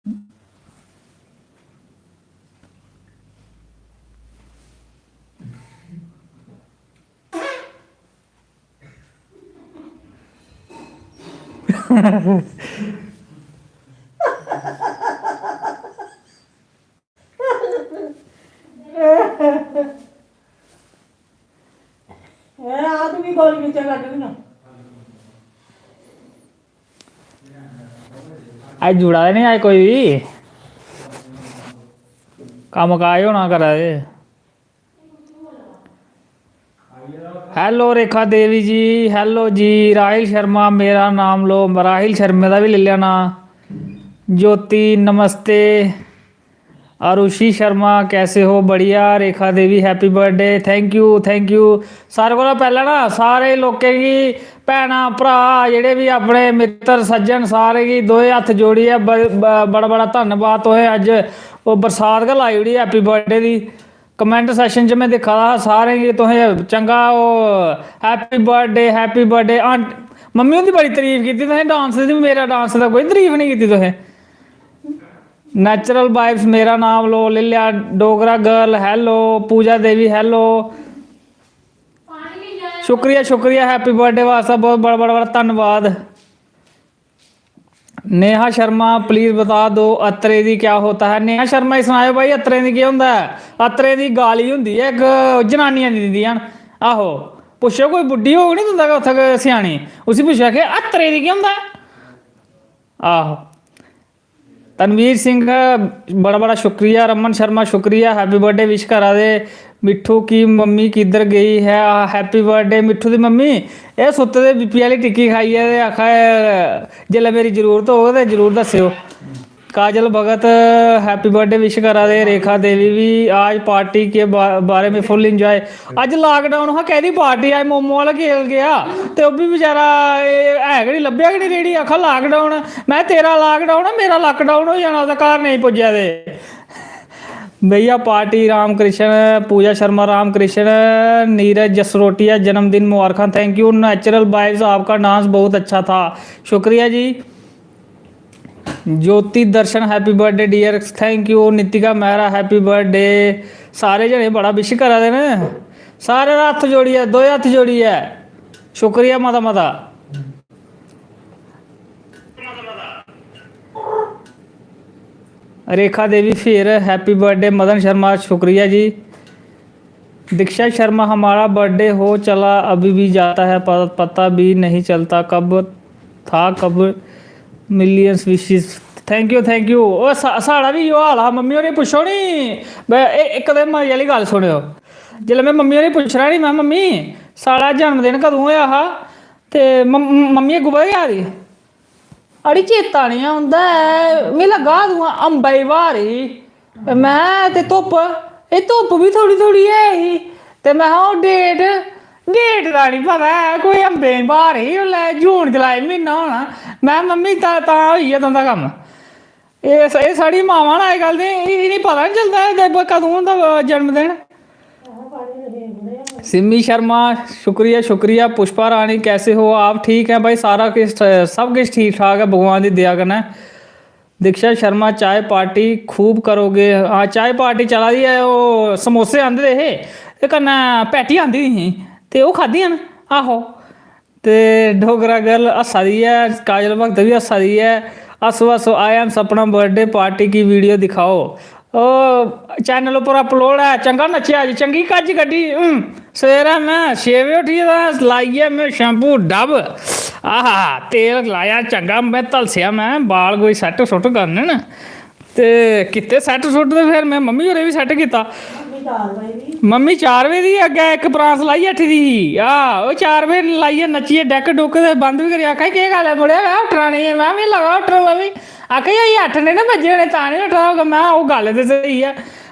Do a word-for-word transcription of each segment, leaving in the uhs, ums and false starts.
ए, आ तू भी गोली नीचे काट भी ना। अज्ज जुड़ा दे नहीं अज्ज कोई भी। कम्म काज होना करा दे। हेलो रेखा देवी जी, हेलो जी। राहिल शर्मा मेरा नाम लो, राहिल शर्मा दा भी ले लेना। ज्योति नमस्ते। आरुषि शर्मा कैसे हो? बढ़िया। Rekha Devi happy birthday, thank you, thank you। सारे कोला पैह्लें ना सारे लोकें गी, भैनां भ्राऽ जेह्ड़े बी अपने मित्तर सज्जन, सारे गी दोए हत्थ जोड़ियै ब- ब- बड़ा बड़ा धन्नबाद। तुसें अज्ज ओह् बरसात गै लाई ओड़ी happy birthday दी। कमेंट सैक्शन च में दिक्खा दा हा सारें गी, तुसें चंगा ओह् happy birthday, happy birthday। Aunt- mummy हुंदी बड़ी तरीफ कीती तुसें डांस दी, मेरा डांस दा कोई तरीफ नहीं कीती तुसें। नेचुरल वाइब्स मेरा नाम लो, लिल्या डोगरा गर्ल, हेलो पूजा देवी, हेलो। शुक्रिया, शुक्रिया, हैप्पी बर्थडे वास्तै बहुत बड़ा बड़ा बड़ा धन्नवाद। नेहा शर्मा, प्लीज बता दो अत्तरे दी क्या होता है। नेहा शर्मा गी सनाएओ भाई, अत्तरें दी केह् होंदा ऐ? अत्तरें दी गाली होंदी ऐ इक, जनानियां दिंदियां न। आहो, पुच्छेओ कोई बुड्ढी होग नी तुं'दे उत्थै कोई स्यानी, उसी पुच्छेआ कि अत्तरे दी केह् होंदा ऐ? आहो। तनवीर सिंह, बड़ा बड़ा शुक्रिया। रमन शर्मा, शुक्रिया, हैप्पी बर्थडे विश करा दे। मिट्ठू की मम्मी किधर गई है? हैप्पी बर्थडे मिट्ठू दी मम्मी, एह् सुत्ते दे बीपी आह्ली टिक्की खाइयै ते आखा दे, "जेल्लै मेरी जरूरत होग ते जरूर दस्सेओ।" काजल भगत, हैप्पी बर्थडे विश करा दे। रेखा देवी भी, आज पार्टी के बा-, बारे में फुल एंजॉय। अज्ज लॉकडाउन हा, कैह्दी पार्टी? अज्ज मोमो आह्ला गेल गेआ ते ओह् बी बेचारा, एह् है गै निं, लब्भेआ गै निं रेह्ड़ी। आखा लॉकडाउन, में तेरा लॉकडाउन ऐ, मेरा लॉकडाउन होई जाना, ओह्दा घर नेईं पुज्जेआ ते। भैया पार्टी रामकृष्ण, पूजा शर्मा रामकृष्ण, नीरज जसरोटिया जन्मदिन मुबारखां। Thank you. नेचुरल वाइब्स, आपका डांस बहुत अच्छा था, शुक्रिया जी। Jyoti Darshan, happy birthday dear, thank you. Nitika Mehra, happy birthday. सारे जने बड़ा विश करा दे न, सारे दा हत्थ जोड़ियै, दोए हत्थ जोड़ियै शुक्रिया मता मता। रेखा देवी फिर, हैप्पी बर्थडे। मदन शर्मा, शुक्रिया जी। दीक्षा शर्मा, हमारा बर्थडे हो चला, अभी भी जाता है, प-, पता भी नहीं चलता कब था, कब millions wishes. Thank U, thank U. ओह् सा-, साढ़ा बी इयो हाल हा। मम्मी होरें पुच्छो नी, ब-, ए-, इक ते मजे आह्ली गल्ल सुनेओ। जिसलै में मम्मी होरें पुच्छना नी, में, "मम्मी, साढ़ा जन्मदिन कदूं होआ हा?" ते मम-, मम्मी अग्गूं पता केह् आखदी? "अड़ी, चेता निं औंदा ऐ, मिगी लग्गा दा तूं अम्बै दी ब्हार ही।" ते में, "ते धुप्प, एह् धुप्प बी थोह्ड़ी थोह्ड़ी ऐ ही।" ते में, "ओह् डेट, डेट दा निं पता ऐ, कोई अम्बें दी ब्हार ही उसलै, जून जुलाई म्हीना होना।" में, "मम्मी, तां, तां होई गेआ तुं'दा कम्म।" एह् स-, एह् साढ़ी मावां न अजकल्ल ते इ'नें पता निं चलदा ऐ ते ब-, कदूं होंदा, अ, जन्मदिन। सिमी शर्मा, शुक्रिया, शुक्रिया। पुष्पा रानी, कैसे हो आप? ठीक है भाई, सारा किश, सब किश ठीक ठाक ऐ भगवान दी दया कन्नै। दीक्षा शर्मा, चाय पार्टी खूब करोगे? हां, चाय पार्टी चला दी ऐ। ओह् समोसे आंदे दे हे ते कन्नै पैटी आंदी दी ही ते ओह् खाद्धियां न। आहो। ते डोगरा गर्ल हस्सा दी ऐ, काजल भगत बी हस्सा दी ऐ। हस्सो हस्सो, आया सपना बर्थडे पार्टी की वीडियो दिखाओ। ओह् चैनल उप्पर अपलोड ऐ। चंगा नच्चेआ अज्ज, चंगी कज्ज कड्ढी। हूं, सवेरै में छे बजे उट्ठियै तां लाइयै में शैम्पू डब, आहा, तेल लाया चंगा, में तलसेआ, में बाल कोई सैट्ट सुट्ट करने न। ते कीते सैट्ट सुट्ट ते फिर में मम्मी होरें बी सैट्ट कीता। मम्मी चार बजे दी अग्गें इक प्रांस लाइयै उट्ठी दी ही। आह, ओह् चार बजे लाइयै नच्चियै डैक डुक ते बंद बी करियै आखा दी, "केह् गल्ल ऐ मुड़ेआ, में उट्ठना नेईं ऐ।" में, "मी लगा उट्ठन लगी।" आखा दी, "अजें अट्ठ नेईं ना बज्जे होने, तां निं उट्ठा दा होगा।" में, "ओह् गल्ल ते स्हेई ऐ,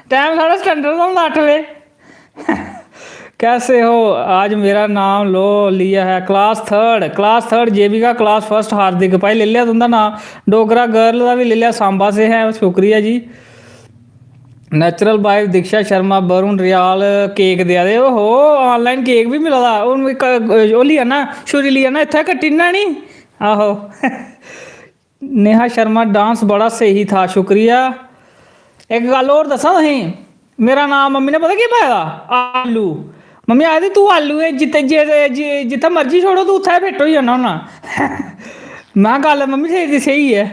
टैम साढ़ा स्टैंडर्ड दा होंदा अट्ठ बजे।" कैसे हो? आज मेरा नाम लो लिया है। क्लास थर्ड, क्लास थर्ड, जेबी का क्लास फर्स्ट हार्दिक। भाई, ले लिया तुं'दा नाम। डोगरा गर्ल दा बी ले लिया, सांबा से है, शुक्रिया जी। नेचुरल वाइफ दीक्षा शर्मा, वरुण रियाल केक देआ दे। ओहो, ऑनलाइन केक बी मिला दा। हून में क-, ओह् लेई आना, छुरी लेई आना, इत्थै कट्टी ओड़ना नी। आहो। नेहा शर्मा, डांस बड़ा स्हेई था, शुक्रिया। इक गल्ल होर दस्सां तुसेंगी, मेरा नांऽ मम्मी ने पता केह् पाए दा? आलू। मम्मी आखदी, "तूं आलू ऐ, जित्थै, जे-, जे-, जित्थै मर्जी छोड़ो, तूं उत्थै फिट होई जाना होन्ना।" में, "गल्ल मम्मी तेरी स्हेई ऐ।"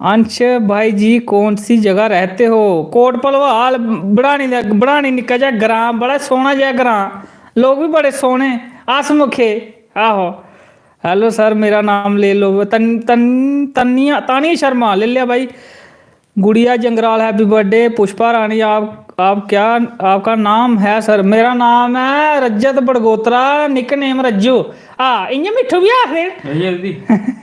अंश भाई जी, कौन सी जगह रहते हो? कोट भलवाल, बड़ानी दा, बड़ानी निक्का जेहा ग्रांऽ, बड़ा सोह्ना जेहा ग्रांऽ, लोक बी बड़े सोह्ने, हसमुखे। आहो। हेलो सर, मेरा नाम ले लो। तन-, तन-, तनिया, तानिया शर्मा, ले लिया भाई। गुड़िया जंगराल, हैप्पी बर्थडे। पुष्पा रानी, आप, आप क्या, आपका नाम है सर? मेरा नाम ऐ रजत बड़गोत्रा, निक नेम रज्जू। हां, इ'यां मिट्ठू बी आखदे न।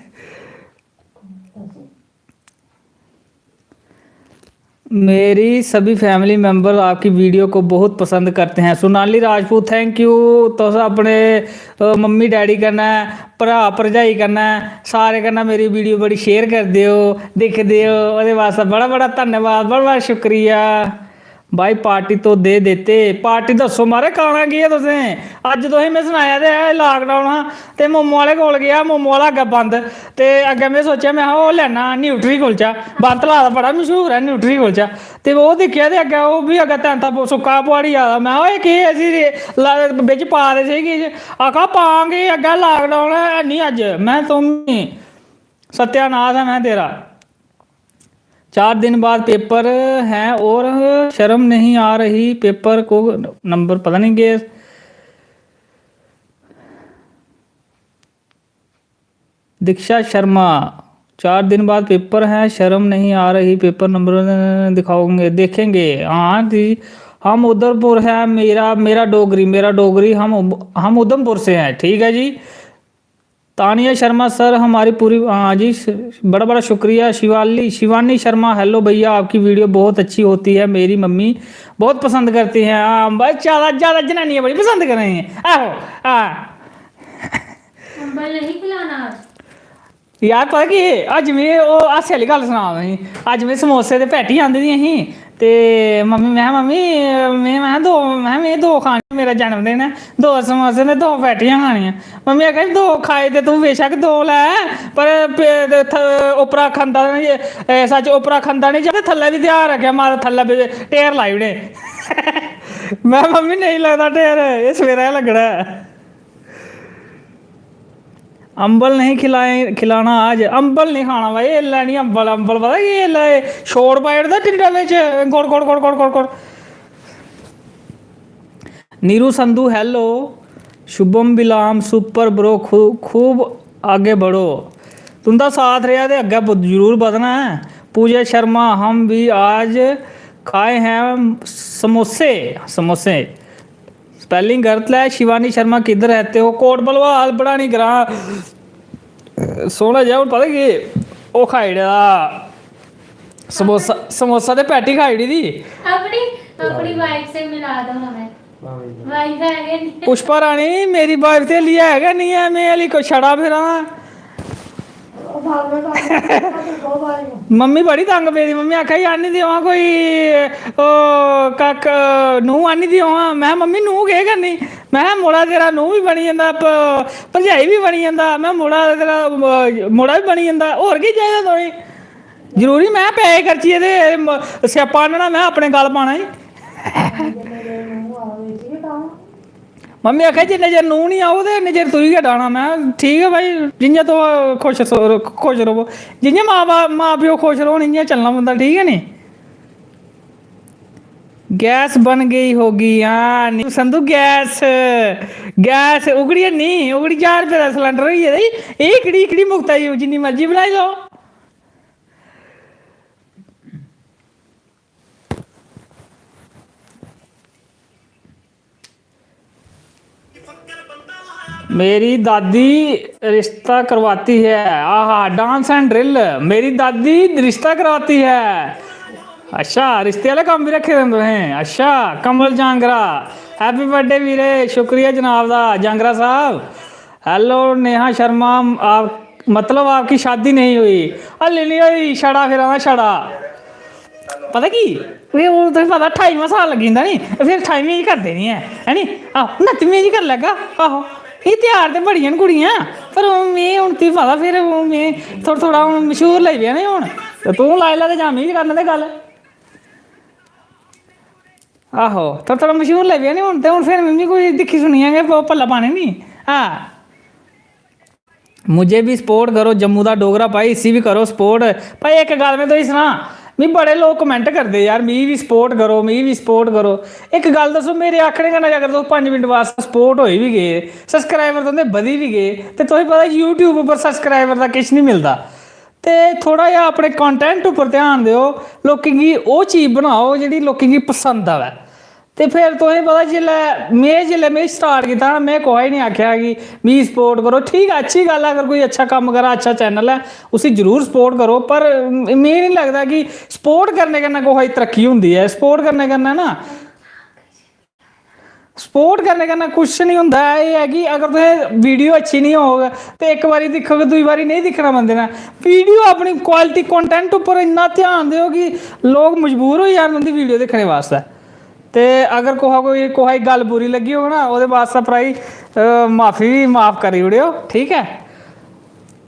मेरी सभी फैमिली मेंबर आपकी वीडियो को बहुत पसंद करते हैं। Sonali Rajput, thank U. तुस अपने, अ, मम्मी डैडी कन्नै, भ्राऽ भरजाई कन्नै, सारे कन्नै मेरी वीडियो बड़ी शेयर करदे ओ, दिखदे ओ, ओह्दे वास्तै बड़ा बड़ा धन्नवाद, बड़ा बड़ा शुक्रिया। भाई, पार्टी तो दे देते। पार्टी दस्सो मारे, खाना केह् ऐ तुसें? अज्ज तुसें में सनाया ते ऐ, लाकडाउन हा ते मोमो आह्ले कोल गेआ, मोमो आह्ला अग्गें बंद। ते अग्गें में सोचेआ, में हा, ओह् लैना न्यूट्री कुलचा, बंत लाए दा, बड़ा मशहूर ऐ न्यूट्री कुलचा। ते ओह् दिक्खेआ ते अग्गें ओह् बी अग्गें तैंता पो-, सुक्का पुआड़ी आए दा। में हा, "एह् केह् ऐ इसी रे-, ला-, बिच पा दे सेही किश?" आखा, "पां केह्, अग्गें लाकडाउन ऐ, हैनी अज्ज।" में, "तुम ही सत्यानाश ऐ," में, "तेरा।" चार दिन बाद पेपर हैं और शर्म नहीं आ रही, पेपर को नंबर पता नहीं के। दीक्षा शर्मा, चार दिन बाद पेपर हैं, शर्म नहीं आ रही, पेपर नंबर दिखाओगे, देखेंगे। हाँ जी, हम उधमपुर हैं, मेरा, मेरा डोगरी, मेरा डोगरी, हम उम-, हम उधमपुर से हैं, ठीक है जी। तानिया शर्मा सर, हमारी पूरी, हाँ जी, श-, बड़ा बड़ा शुक्रिया। शिवाली, शिवानी शर्मा, हेलो भैया, आपकी वीडियो बहुत अच्छी होती है, मेरी मम्मी बहुत पसंद करती हैं। हाँ भाई, ज्यादा ज्यादा जनानियां बड़ी पसंद करा दियां। आहो। हाँ। अम्बल नहीं खिलाना आज। यार, पता केह्, अज्ज में ओह् हास्से आह्ली गल्ल सनां तुसेंगी। अज्ज में समोसे ते पैटी आंदी दियां ही, ते मम्मी, में, "मम्मी, में, में दो, में, में दो खाने, मेरा जन्मदिन ऐ, दो समोसे ते दो पैटियां खानियां।" मम्मी आखा दी, "दो खाए ते तूं बेशक दो लै, पर पे-, ते थ-, उप्परा खंदा निं, ए, सच्च, उप्परा खंदा निं जा ते थल्लै बी ध्यान रक्खेआ, माता थल्लै बी ढेर लाई ओड़े।" में, "मम्मी, नेईं लगदा ढेर, एह् सवेरै गै लग्गना ऐ।" अम्बल नहीं खिलाए, खिलाना आज। अम्बल नहीं खाना भाई, एल्लै नहीं अम्बल। अम्बल पता केह्, एल्लै छोड़ पाई ओड़दा ढिड्डा बिच, गोड़, गोड़, गोड़, गोड़, गोड़, गोड़। नीरू संधू, हेलो। शुभम बिलाम, सुपर ब्रो, खू-, खूब आगे बढ़ो। तुं'दा साथ रेहा ते अग्गें ब-, जरूर बधना ऐ। पूजा शर्मा, हम भी आज खाए हैं समोसे, समोसे। स्पेलिंग गलत ऐ। शिवानी शर्मा, किद्धर रहते हो? कोट भलवाल, बड़ानी ग्रां। सोहना जेहा, हून पता केह्, ओह् खाई ओड़े दा समोसा, समोसा ते पैटी खाई ओड़ी दी। अपनी, अपनी वाइफ से मिला दो हमें। वाइफ है गै नहीं। पुष्पा रानी, मेरी वाइफ ते हल्ली है गै नहीं ऐ, में हल्ली कोई छड़ा फिरा दा। मम्मी बड़ी तंग पेदी, मम्मी आखा दी, "आह्नी देओ हां कोई, ओ, कक्ख, नूंह् आह्नी देओ हां।" में, "मम्मी, नूंह् केह् करनी?" में, "मुड़ा तेरा नूंह् बी बनी जंदा, प-, भरजाई बी बनी जंदा।" में, "मुड़ा तेरा, अ, मुड़ा बी बनी जंदा, होर केह् चाहिदा तुसेंगी? जरूरी," में, "पैसे खर्चियै ते, म-, स्यापा आह्नना, में, अपने गल पाना ई।" मम्मी आखै, "जिन्ने चिर नूंह् निं आग ते इन्ने चिर तुगी गै डाह्ना।" में, "ठीक ऐ भाई, जि'यां तुस खुश सो-, खुश र'वो, जि'यां मां बा-, मां प्यो खुश रौह्न, इ'यां चलना पौंदा, ठीक ऐ नी?" गैस बन गई होगी, हां, नी-, संधू, गैस, गैस उगड़ी है नी, उगड़ी, ज्हार रपेऽ दा सिलेंडर होई गेदा ई। एह् इकड़ी, इकड़ी मुफ्ता दी, जिन्नी मर्जी बनाई लैओ। मेरी दादी रिश्ता करवाती है। आहा, dance and drill। मेरी दादी रिश्ता करवाती है। अच्छा, रिश्ते आह्ले कम्म बी रक्खे दे न तुसें। अच्छा, कमल जांगरा, happy birthday वीरे, शुक्रिया जनाब दा, जांगरा साहब। हेलो नेहा शर्मा, आप, मतलब आपकी शादी नहीं हुई? हल्ली नहीं हुई, छड़ा फिरा दा, छड़ा। पता की? एह् हून तुसें पता, ठाईमां साल लग्गी जंदा नी, फिर ठाईमीं च करदे नी ऐ, है नी? आहो, नत्तीमीं च करी लैगा, आहो। फ्ही त्यार ते बड़ियां न कुड़ियां, पर ओह् में हून तुगी पता, फिर ओह् में थोह्ड़ा थोह्ड़ा हून मशहूर लगी पेआ ना हून। ते तूं लाई लै ते जां में करन दे गल्ल। आहो, थोह्ड़ा थोह्ड़ा मशहूर लगी पेआ ना हून, ते हून फिर में बी कोई दिक्खी सुनियै गै प-, पल्ला पाने नी। हां, मुझे भी सपोर्ट करो, जम्मू दा डोगरा भाई, इसी बी करो सपोर्ट। भाई, इक गल्ल में तुसेंगी सनां, मी बड़े लोक कमेंट करदे, "यार, मी बी सपोर्ट करो, मी बी सपोर्ट करो।" इक गल्ल दस्सो, मेरे आखने कन्नै अगर तुस पंज मिंट बास्तै सपोर्ट होई बी गे, सब्सक्राइबर तुं'दे बधी बी गे, ते तुसें पता YouTube उप्पर सब्सक्राइबर दा किश निं मिलदा। ते थोह्ड़ा जेहा अपने कंटेंट उप्पर ध्यान देओ, लोकें गी ओह् चीज बनाओ जेह्ड़ी लोकें गी पसंद आवै। ते फिर तुसें पता, जिसलै में, जिसलै में स्टार्ट कीता ना, में कुसै गी निं आखेआ कि मिगी सपोर्ट करो। ठीक ऐ, अच्छी गल्ल ऐ, अगर कोई अच्छा कम्म करा, अच्छा चैनल ऐ, उसी जरूर सपोर्ट करो। पर मिगी निं लगदा कि सपोर्ट करने कन्नै कुसै दी तरक्की होंदी ऐ। सपोर्ट करने कन्नै ना, सपोर्ट करने कन्नै कुछ निं होंदा ऐ। एह् ऐ कि अगर तुसें वीडियो अच्छी निं होग ते इक बारी दिक्खोगे, दूई बारी नेईं दिक्खना बंदे ने। वीडियो अपनी क्वालिटी, कंटेंट उप्पर इन्ना ध्यान देओ कि लोक मजबूर होई जान तुं'दी वीडियो दिक्खने बास्तै। ते अगर कुसै, कोई कुसै गी गल्ल बुरी लग्गी होग ना, ओह्दे बास्तै भ्राई, अ, माफी, माफ करी ओड़ेओ, ठीक ऐ?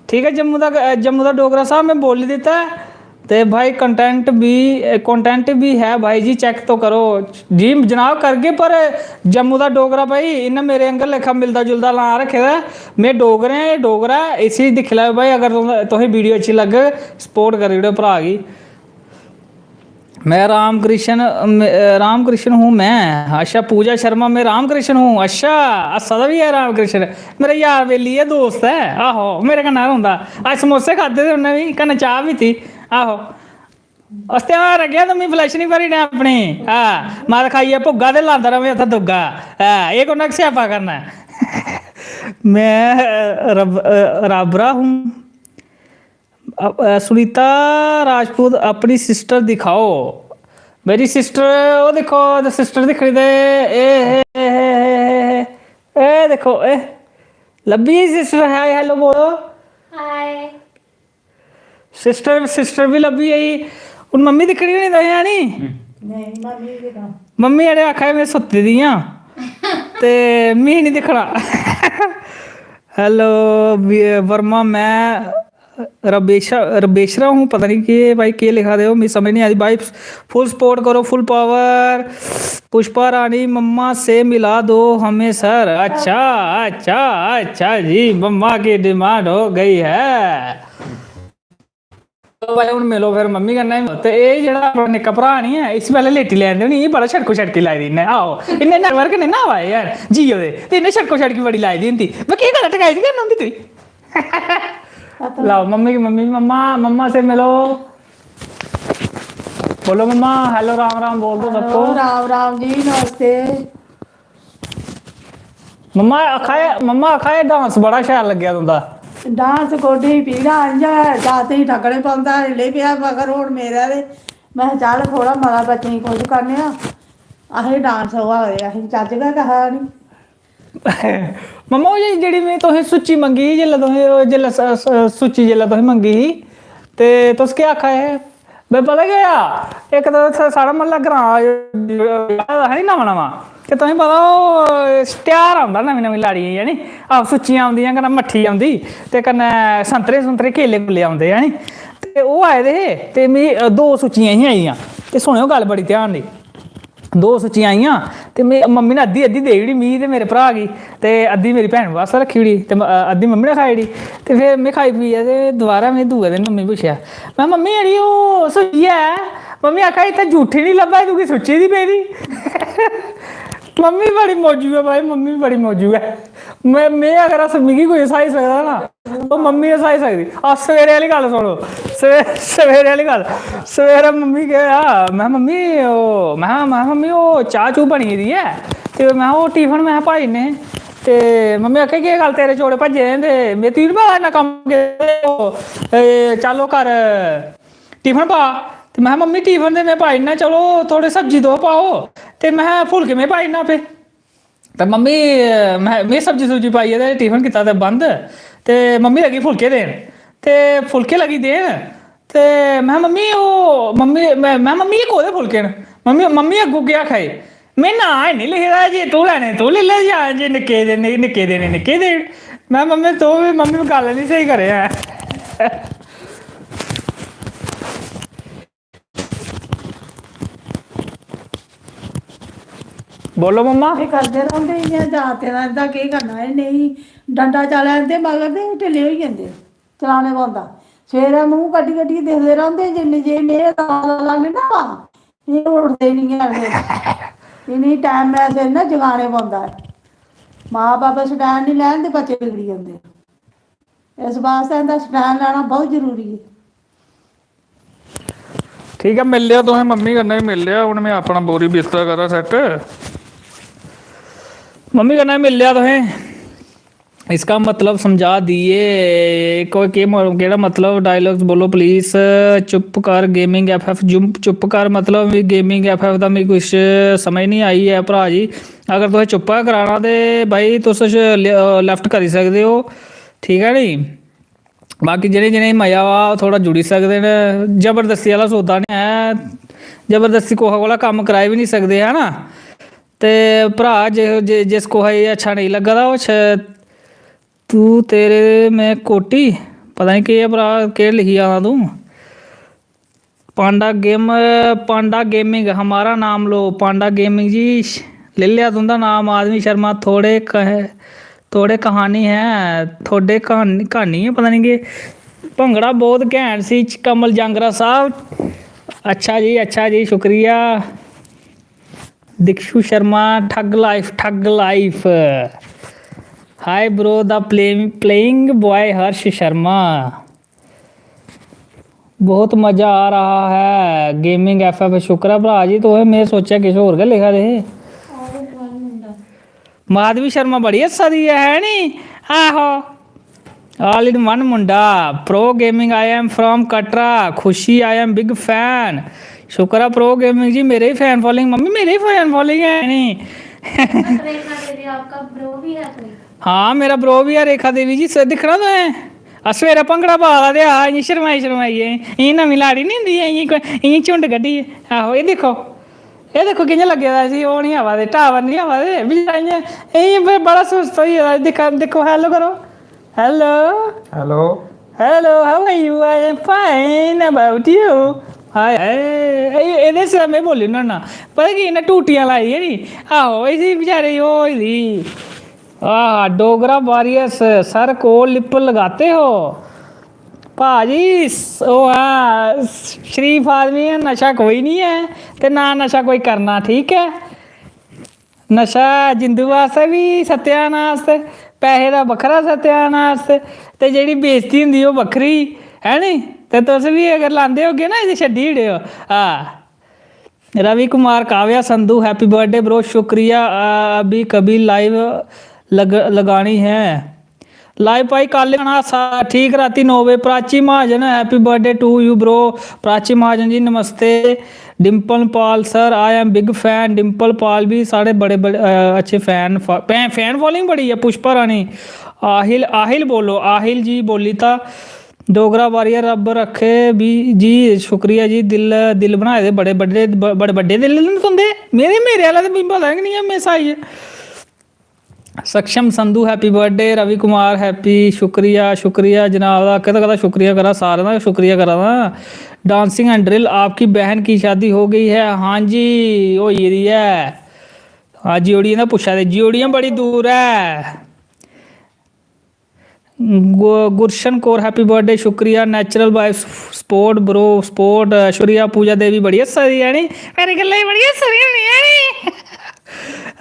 ठीक ऐ, जम्मू दा, जम्मू दा डोगरा साहब में बोली दित्ता ऐ। ते भाई, कंटेंट भी, कंटेंट भी है भाई जी, चेक तो करो जी जनाब, करगे। पर जम्मू दा डोगरा भाई, इन्नै मेरे आंह्गर लेखा मिलदा जुलदा नांऽ रक्खे दा ऐ। में डोगरे आं, एह् डोगरा ऐ, इसी दिक्खी लैओ भाई। अगर तुसें, तुसें वीडियो अच्छी लग्गग, सपोर्ट करी ओड़ेओ भ्राऽ गी। मैं रामकृष्ण, मैं, अ, रामकृष्ण हूँ मैं। अच्छा, पूजा शर्मा, मैं रामकृष्ण हूँ। अच्छा, हस्सा दा बी ऐ रामकृष्ण। मेरा यार बेली ऐ, दोस्त ऐ। आहो, मेरे कन्नै रौंह्दा। अज्ज समोसे खाद्धे दे उन्नै बी, कन्नै चाह् पीती। आहो। अस ध्यान रक्खेआ, तूं मी फ्लैश निं भरी ओड़ेआं अपनी। हां, मत खाइयै भुग्गा ते लांदा र'वें उत्थै दुग्गा। हां, एह् कु'न्नै स्यापा करना ऐ? मैं, अ, रब-, अ, राबरा हूँ। अ, अ, सुनीता राजपूत, अपनी सिस्टर दिखाओ। मेरी सिस्टर, ओह् दिक्खो, ते सिस्टर दिक्खनी ते एह्, एह्, एह्, एह्, एह्, एह् दिक्खो, एह् लब्भी गेई सिस्टर। हाय, हेलो बोलो। हाय। सिस्टर, सिस्टर बी लब्भी गेई। हून मम्मी दिक्खनी होनी तुसें, है नी? नेईं, मम्मी बी दिक्खना। मम्मी जेह्ड़े आखा दे, "में सुत्ती दी आं ते मी निं दिक्खना।" हेलो, बी-, वर्मा, मैं रबेशा, रबेशरा हूँ, पता नहीं केह् भाई, केह् लिखा दे ओ, मिगी समझ नहीं आ रही भाई। फुल सपोर्ट करो, फुल पावर। पुष्पा रानी, मम्मा से मिला दो हमें सर। अच्छा, अच्छा, अच्छा जी, मम्मा की डिमांड हो गई है। चलो भाई, हून मिलो फिर मम्मी कन्नै। ते एह् जेह्ड़ा अपना निक्का भ्राऽ निं ऐ, इसी पैह्लें लेटी लैन देओ नी, एह् बड़ा छटको छटकी लाई दी इन्नै। आहो, इन्नै नैटवर्क निं ना आवा दे यार जियो दे, ते इन्नै छटको छटकी बड़ी लाई दी होंदी। में केह् गल्ल टकाई दी करन होंदी तुई? लाओ मम्मी की, मम्मी, मम्मा, मम्मा से मिलो। बोलो मम्मा, हेलो, राम राम बोल दो सबको। हेलो, राम राम जी, नमस्ते। मम्मा आखा दे, मम्मा आखा दे डांस बड़ा शैल लग्गेआ तुं'दा। डांस गोड्डें गी पीड़ां, इ'यां गै जागतें गी ठग्गने पौंदा, लेई पेआ मगर हून मेरै ते में चल थोह्ड़ा मता बच्चें गी खुश करने आं। असें डांस होआ दे, असें चज्ज गै कहा निं। मम्मा, ओह् जे-, जेह्ड़ी में तुसें सुच्ची मंगी ही, जेल्लै तुसें, जेल्लै स-, स-, सुच्ची जेल्लै तुसें मंगी ही, ते तुस केह् आखा दे हे? में पता केह् होआ, इक ते उत्थै साढ़ा म्हल्ला ग्रांऽ आए दा हा नी नमां नमां, ते तुसें पता ओह् त्यार औंदा नमीं नमीं लाड़ियें गी, है नी? आहो, सुच्चियां औंदियां, कन्नै मट्ठी औंदी, ते कन्नै संतरे सुंतरे, केले कूले औंदे, है नी? ते ओह् आए दे हे, ते मिगी, अ, दो सुच्चियां हियां आई दियां, ते सुनेओ गल्ल बड़ी ध्यान दी। दो सुच्चियां आइयां ते में, मम्मी ने अद्धी, अद्धी देई ओड़ी मिगी ते मेरे भ्राऽ गी, ते अद्धी मेरी भैन बास्तै रक्खी ओड़ी ते म-, अद्धी मम्मी ने खाई ओड़ी। ते फिर में खाई पीयै ते दोबारा में दूए दिन मम्मी गी पुच्छेआ, में, "मम्मी, जेह्ड़ी ओह् सुच्ची ऐ," मम्मी आखा दी, "इत्थै जूठी निं लब्भा दी, तुगी सुच्ची दी पेदी।" मम्मी बड़ी मौजू ऐ भाई, मम्मी बड़ी मौजू ऐ। में, में अगर अस, मिगी कोई हसाई सकदा ना, ओह् मम्मी गै सनाई सकदी। आ, सवेरे आह्ली गल्ल सुनो, सवे-, सवेरे आह्ली गल्ल। सवेरे मम्मी केह् होआ, में, "मम्मी, ओह्," में, में, "मम्मी, ओह् चाह् चूह् बनी गेदी ऐ, ते में ओह् टिफन में पाई ओड़ने।" ते मम्मी आक्खै, "केह् गल्ल, तेरे चौड़े भज्जे दे?" ते में, "तुगी निं पता इन्ना कम्म केह्, ओह्, ए, चल ओह् कर, टिफन पा।" ते में, "मम्मी, टिफन ते में पाई ओड़ना, चलो थोह्ड़ी सब्जी तुस पाओ, ते में फुलके में पाई ओड़ना आपे।" ते मम्मी, में, में सब्जी सुब्जी पाइयै ते टिफन कीता ते बंद, ते मम्मी लगी फुलके देन, ते फुलके लगी देन, ते में, "मम्मी, ओह्," मम्मी, में, में, "मम्मी, एह् कोह्दे फुलके न?" मम्मी, मम्मी अग्गूं केह् आखा दे, में नांऽ है नहीं लिखे दा, जे तू लैने तू लेई ले, जां जे निक्के देने निक्के देने निक्के दे। में मम्मी, तू भी मम्मी गल्ल नहीं स्हेई करे ऐ। बोलो मम्मा। एह् करदे रौंह्दे इ'यां जागतें दा, इं'दा केह् करना? एह् नेईं डंडा चलै इं'दे मगर ते एह् ढिल्ले होई जंदे, चलाने पौंदा। सवेरै मूंह् कड्ढी कड्ढियै दिखदे रौंह्दे, जिन्ने जे में लाने ना पा, एह् उठदे निं हैन फिर। इ'नेंगी टैमै सिर ना जगाने पौंदा ऐ। मां बब्ब स्टैंड निं लैन ते बच्चे बिगड़ी जंदे। इस बास्तै इं'दा स्टैंड लैना बहुत जरूरी ऐ। ठीक ऐ, मिली लेआ तुसें मम्मी कन्नै, मिली लेआ। हून में अपना बोरी बिस्तरा करां सैट्ट। मम्मी कन्नै मिली लेआ तुसें। इसका मतलब समझा दिए, कोई केह् म-, केह्ड़ा मतलब? डायलॉग्स बोलो प्लीज। चुप कर गेमिंग एफ एफ, जुम-, चुप कर मतलब, गेमिंग एफ एफ दा मिगी कुछ समझ नहीं आई ऐ भ्राऽ जी। अगर तुसें चुप्पा कराना ते भाई तुस लेफ्ट करी सकदे ओ, ठीक ऐ नी? बाकी जि'नें जि'नें गी मजा आवा, ओह् थोह्ड़ा जुड़ी सकदे न। जबरदस्ती आह्ला सौदा निं ऐ, जबरदस्ती कुसै कोला कम्म कराई बी निं सकदे, है ना? ते भ्राऽ, जे, जे, जिस कुसै गी अच्छा नेईं लग्गा दा, ओह् छ-, तू तेरे में कोटी, पता निं केह् ऐ भ्राऽ, केह् लिखी जा दा तूं? पांडा गेम, पांडा गेमिंग हमारा नाम लो। पांडा गेमिंग जी, ले लिया तुं'दा नाम। आदमी शर्मा, थोड़े कह-, थोड़े कहानी है, थोड़े कहानी, कहानी है, पता नहीं के। भंगड़ा बहुत घैंट सी, कमल जांगरा साहब। अच्छा जी, अच्छा जी, शुक्रिया। दिक्षु Sharma, thug life, thug life. Hi bro, the play-, playing boy Harsh Sharma. बहुत मजा आ रहा है गेमिंग एफ एफ। शुक्र ऐ भ्राऽ जी, तुसें, में सोचेआ किश होर गै लिखा दे हे। माधवी शर्मा बड़ी हस्सा दी ऐ, है नी? आहो, all in one Munda. Pro Gaming, I am from Katra. खुशी, I am big fan। शुक्र ऐ प्रो गेमिंग जी, मेरे ही फैन फॉलोइंग, मम्मी मेरे ही फैन फॉलोइंग है नी। रेखा देवी, आपका ब्रो भी है कोई? हाँ, मेरा ब्रो भी है रेखा देवी जी। स-, दिक्खना तुसें, अस सवेरै भंगड़ा पा दा ते आ इ'यां शरमाई शरमाइयै, इ'यां नमीं लाड़ी निं होंदी ऐ, इ'यां कोई, इ'यां झुंड कड्ढियै। आहो, एह् दिक्खो, एह् दिक्खो कि'यां लग्गे दा इसी, ओह् निं आवा दे, टावर निं आवा दे, बचैरा इ'यां, इ'यां ब-, बड़ा सुस्त होई गेदा। दिक्खा, दिक्खो, हैलो करो, hello. Hello। Hello, how are you? I am fine. About you? हाय हाय, एह्-, एह्दे सिवा में बोली ओड़ना होन्ना। पता की, इ'न्नै टूटियां लाई दियां नी। आहो, इसी बचैरे गी ओह् होई दी। आह, डोगरा वॉरियर्स, सर को लिप लगाते हो? भाजी, स-, ओह् ऐ, शरीफ आदमी ऐ, नशा कोई निं ऐ ते ना नशा कोई करना, ठीक ऐ? नशा जिंदू बास्तै बी सत्यानाश, पैहे दा बक्खरा सत्यानाश, ते जेह्ड़ी बेइज्जती होंदी ओह् बक्खरी, है नी? ते तुस बी अगर लांदे होगे ना, इसी छड्डी ओड़ेओ। हां। Ravi Kumar, Kavya Sandhu, happy birthday bro, शुक्रिया। आ, अभी कभी live लग, लगानी है। लाइव भाई कल आना सा-, ठीक राती नौ बजे। Prachi Mahajan, happy birthday to you bro। Prachi Mahajan ji नमस्ते। Dimple Pal sir, I am big fan। Dimple Pal भी साढ़े बड़े बड़े, अ, अच्छे फैन फा-, फै-, फैन फॉलोइंग बड़ी ऐ। पुष्पा रानी, आहिल, आहिल बोलो, आहिल जी बोली ता डोगरा वारियर रब रखे भी जी, शुक्रिया जी। दिल, दिल बनाए दे बड़े बड्डे, ब-, बड़े बड्डे दिल न तुंदे। मेरे, मेरे आह्ला ते मिगी पता गै निं ऐ, में साइज। सक्षम Sandhu, happy birthday। Ravi Kumar, happy, शुक्रिया, शुक्रिया जनाब दा, कदा कदा शुक्रिया करा, सारें दा शुक्रिया करा दा। Dancing and Drill, आपकी बहन की शादी हो गई है? हां जी, होई गेदी ऐ। हां, जियोड़ियें दा पुच्छा दे, जियोड़ियां बड़ी दूर ऐ। गु-, गुरशन कौर, happy birthday, शुक्रिया। Natural by Sport bro, Sport, शुक्रिया। पूजा देवी बड़ी हस्सा दी है नी, मेरी गल्ला गी बड़ी हस्सा दी होनी है नी।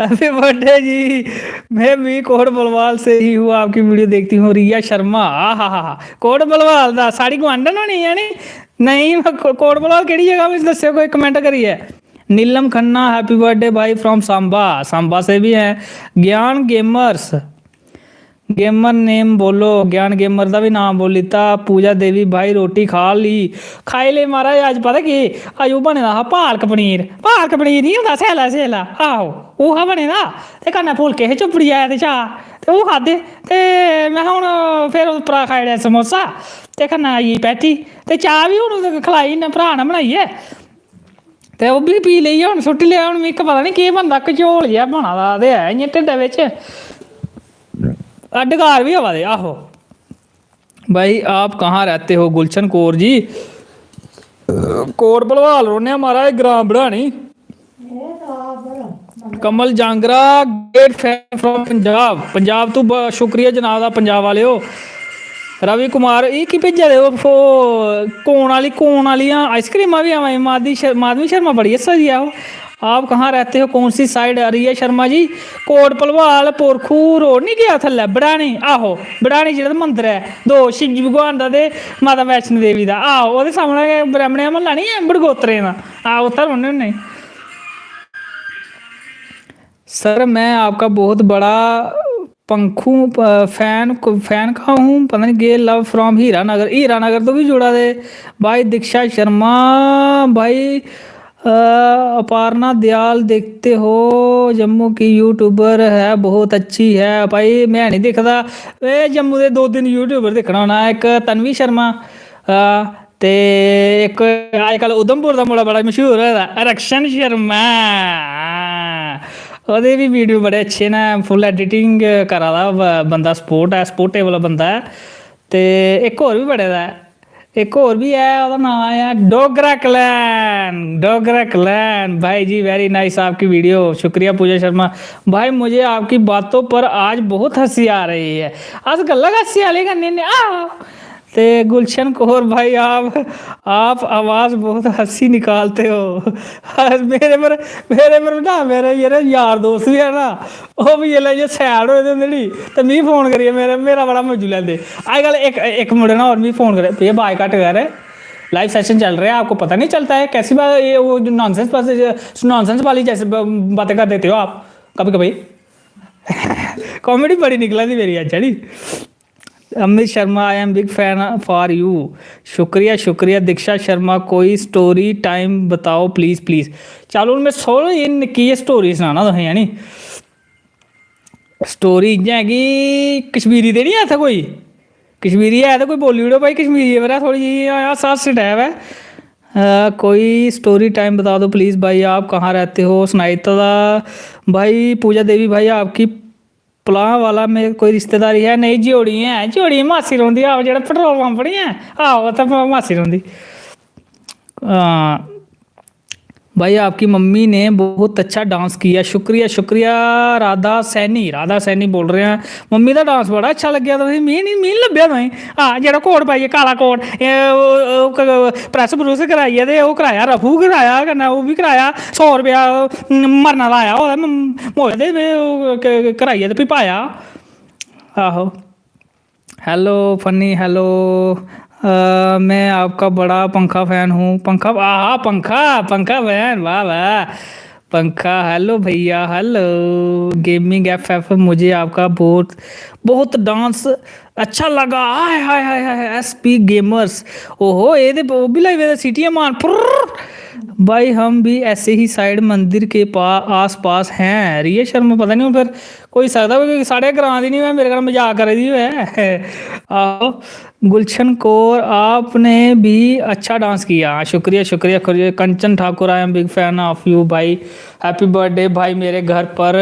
Happy birthday जी, मैं भी कोट बलवाल से ही हूँ, आपकी वीडियो देखती हूँ। रिया शर्मा, आ हा हा हा, कोट बलवाल दा, साढ़ी गुआंढन होनी है नी। नहीं, को-, कोट बलवाल केह्ड़ी जगह, मिगी दस्सेओ कोई comment करियै। नीलम खन्ना, happy birthday भाई from सांबा, सांबा से भी हैं। ज्ञान गेमर्स, गेमर नेम बोलो, ज्ञान गेमर दा बी नाम बोली दित्ता। पूजा देवी, भाई रोटी खा ली? खाई ले महाराज। अज्ज पता केह्, अज्ज ओह् बने दा हा पालक पनीर। पालक पनीर निं होंदा सैल्ला सैल्ला, आहो, ओह् हा बने दा। ते कन्नै फुलके हे चुप्पड़ी आए ते चाह्, ते ओह् खाद्धे। ते में हून फिर उप्परा खाई ओड़ेआ समोसा, ते कन्नै आई गेई पैटी, ते चाह् बी हून खलाई इन्नै भ्राऽ ने बनाइयै। ते ओह् बी पी लेई, हून सुट्टी लेआ। हून मिगी पता निं केह् बनदा, घचोल जेहा बना दा ते ऐ इ'यां ढिड्डै बिच। अ, डकार बी आवा दे, आहो। भाई, आप कहाँ रहते हो? गुलशन कौर जी, कोट भलवाल रौह्ने आं महाराज, ग्राम बढ़ानी। कमल Jangra, great fan from Punjab. Punjab तू ब-, शुक्रिया जनाब दा, पंजाब वाले हो। रवि कुमार, एह् की भेजा दे ओ? फो-, कोन आह्ली, कोन आह्लियां आइसक्रीमां बी आवा दियां। माधवी शर-, माधवी शर्मा बड़ी हस्सा दी ऐ ओह्। आप कहाँ रहते हो, कौन C side? Riya Sharma ji, coat Bhalwal, पोरखू road निं गेआ थल्लै, बड़ानी? आहो, बड़ानी जेह्ड़ा मंदर ऐ, दो, शिवजी भगवान दा ते माता वैष्णो देवी दा। आहो, ओह्दे सामनै गै ब्राह्मणें दा म्हल्ला निं ऐ, बड़गोत्तरें दा। आहो, उत्थै रौह्ने होन्ने। सर, मैं आपका बहुत बड़ा पंखू, अ, फैन, फैन का हूँ, पता नहीं के, love from हीरा नगर। हीरा नगर तो भी जुड़ा दे भाई। दीक्षा शर्मा भाई, अ, अपारना दयाल देखते हो, जम्मू की यूट्यूबर है, बहुत अच्छी है। भाई, मैं नहीं दिखदा, ए, जम्मू दे दो तिन्न यूट्यूबर दिक्खना होना, इक तन्वी शर्मा, अ, ते इक अजकल उधमपुर दा मुड़ा बड़ा मशहूर होए दा, रक्षण शर्मा। ओह्दे बी वीडियो बड़े अच्छे न, full editing करा दा ब-, बंदा support ऐ, supportable बंदा ऐ। ते इक होर बी बड़े दा ऐ, इक होर बी ऐ, ओह्दा नांऽ ऐ डोगरा Clan, डोगरा Clan। भाई जी, very nice आपकी वीडियो, शुक्रिया पूजा शर्मा। भाई, मुझे आपकी बातों पर आज बहुत हंसी आ रही है। अस गल्ला गै हंसी आह्ले करने होन्ने, आहो। ते गुलशन कौर भाई, आप, आप आवाज़ बहुत हंसी निकालते हो। मेरे पर, मेरे पर ना, मेरे जेह्ड़े यार दोस्त बी है ना, ओह् बी जेल्लै इ'यां sad होए दे होंदे नी, ते मिगी फोन करियै मेरे, मेरा बड़ा मौजू लैंदे। अजकल इक, इक मुड़े ने होर मिगी फोन करेआ, "भैया, अवाज घट्ट कर, live session चल रहा है, आपको पता नहीं चलता है, कैसी बात, ये वो जो नॉनसेंस बातें, नॉनसेंस वाली जैसे ब-, बातें कर देते हो आप कभी कभी।" कॉमेडी बड़ी निकला दी मेरी अज्ज, है नी? Amit Sharma, I am big fan for you। शुक्रिया, शुक्रिया। दीक्षा शर्मा, कोई story time बताओ please, please। चलो, हून में थोह्ड़ी जेही निक्की जेही story सनाना तुसें, है नी? Story इ'यां ऐ कि कश्मीरी ते निं ऐ इत्थै कोई? कश्मीरी है ते कोई बोली ओड़ो भाई, कश्मीरी पर थोह्ड़ी जेही हास्य, हास्य type ऐ। अ, कोई story time बता दो please भाई, आप कहाँ रहते हो? सनाई दित्ता दा भाई। पूजा देवी भाई, आपकी पलाह वाला में कोई रिश्तेदारी है? नेईं, जियोड़ियें ऐ, जियोड़ियें मासी रौंह्दी, आहो, जेह्ड़ा petrol pump निं ऐ, आहो, उत्थै मा-, मासी रौंह्दी। हां, भाई, आपकी मम्मी ने बहुत अच्छा dance किया। शुक्रिया, शुक्रिया राधा सैनी, राधा सैनी बोल रहे हैं। मम्मी दा dance बड़ा अच्छा लग्गेआ तुसें, मी निं, मी निं लब्भेआ तुसें। हां, जेह्ड़ा कोट पाइयै, काला कोट, एह्, ओह्, ओह्, क-, press प्रुस कराइयै ते ओह् कराया, रफू कराया, कन्नै ओह् बी कराया, सौ रपेआ, उम, मरना लाया ओह्दा, म-, मोए दे, में ओह् क-, क-, कराइयै ते फ्ही पाया। आहो। Hello funny, hello। अ, मैं आपका बड़ा पंखा fan हूँ। पंखा, आहा, पंखा, पंखा fan, वाह, वाह। पंखा, hello भैया, hello। Gaming F F, मुझे आपका बहुत, बहुत dance अच्छा लगा। हाय, हाय, हाय, हाय, S P Gamers। ओहो, ये ते वो भी लाइव है, सीटियां मार। पुर्र। भाई, हम भी ऐसे ही side मंदिर के पा-, आस पास हैं। रिया शर्मा, पता नहीं हून फिर कोई सकदा होऐ कि साढ़े ग्रां दी निं होऐ, मेरे कन्नै मजाक करा दी होऐ। आहो, गुलशन कौर, आपने भी अच्छा dance किया। हाँ, शुक्रिया, शुक्रिया, शुक्रिया। कंचन Thakur, I am big fan of you भाई। Happy birthday भाई। मेरे घर पर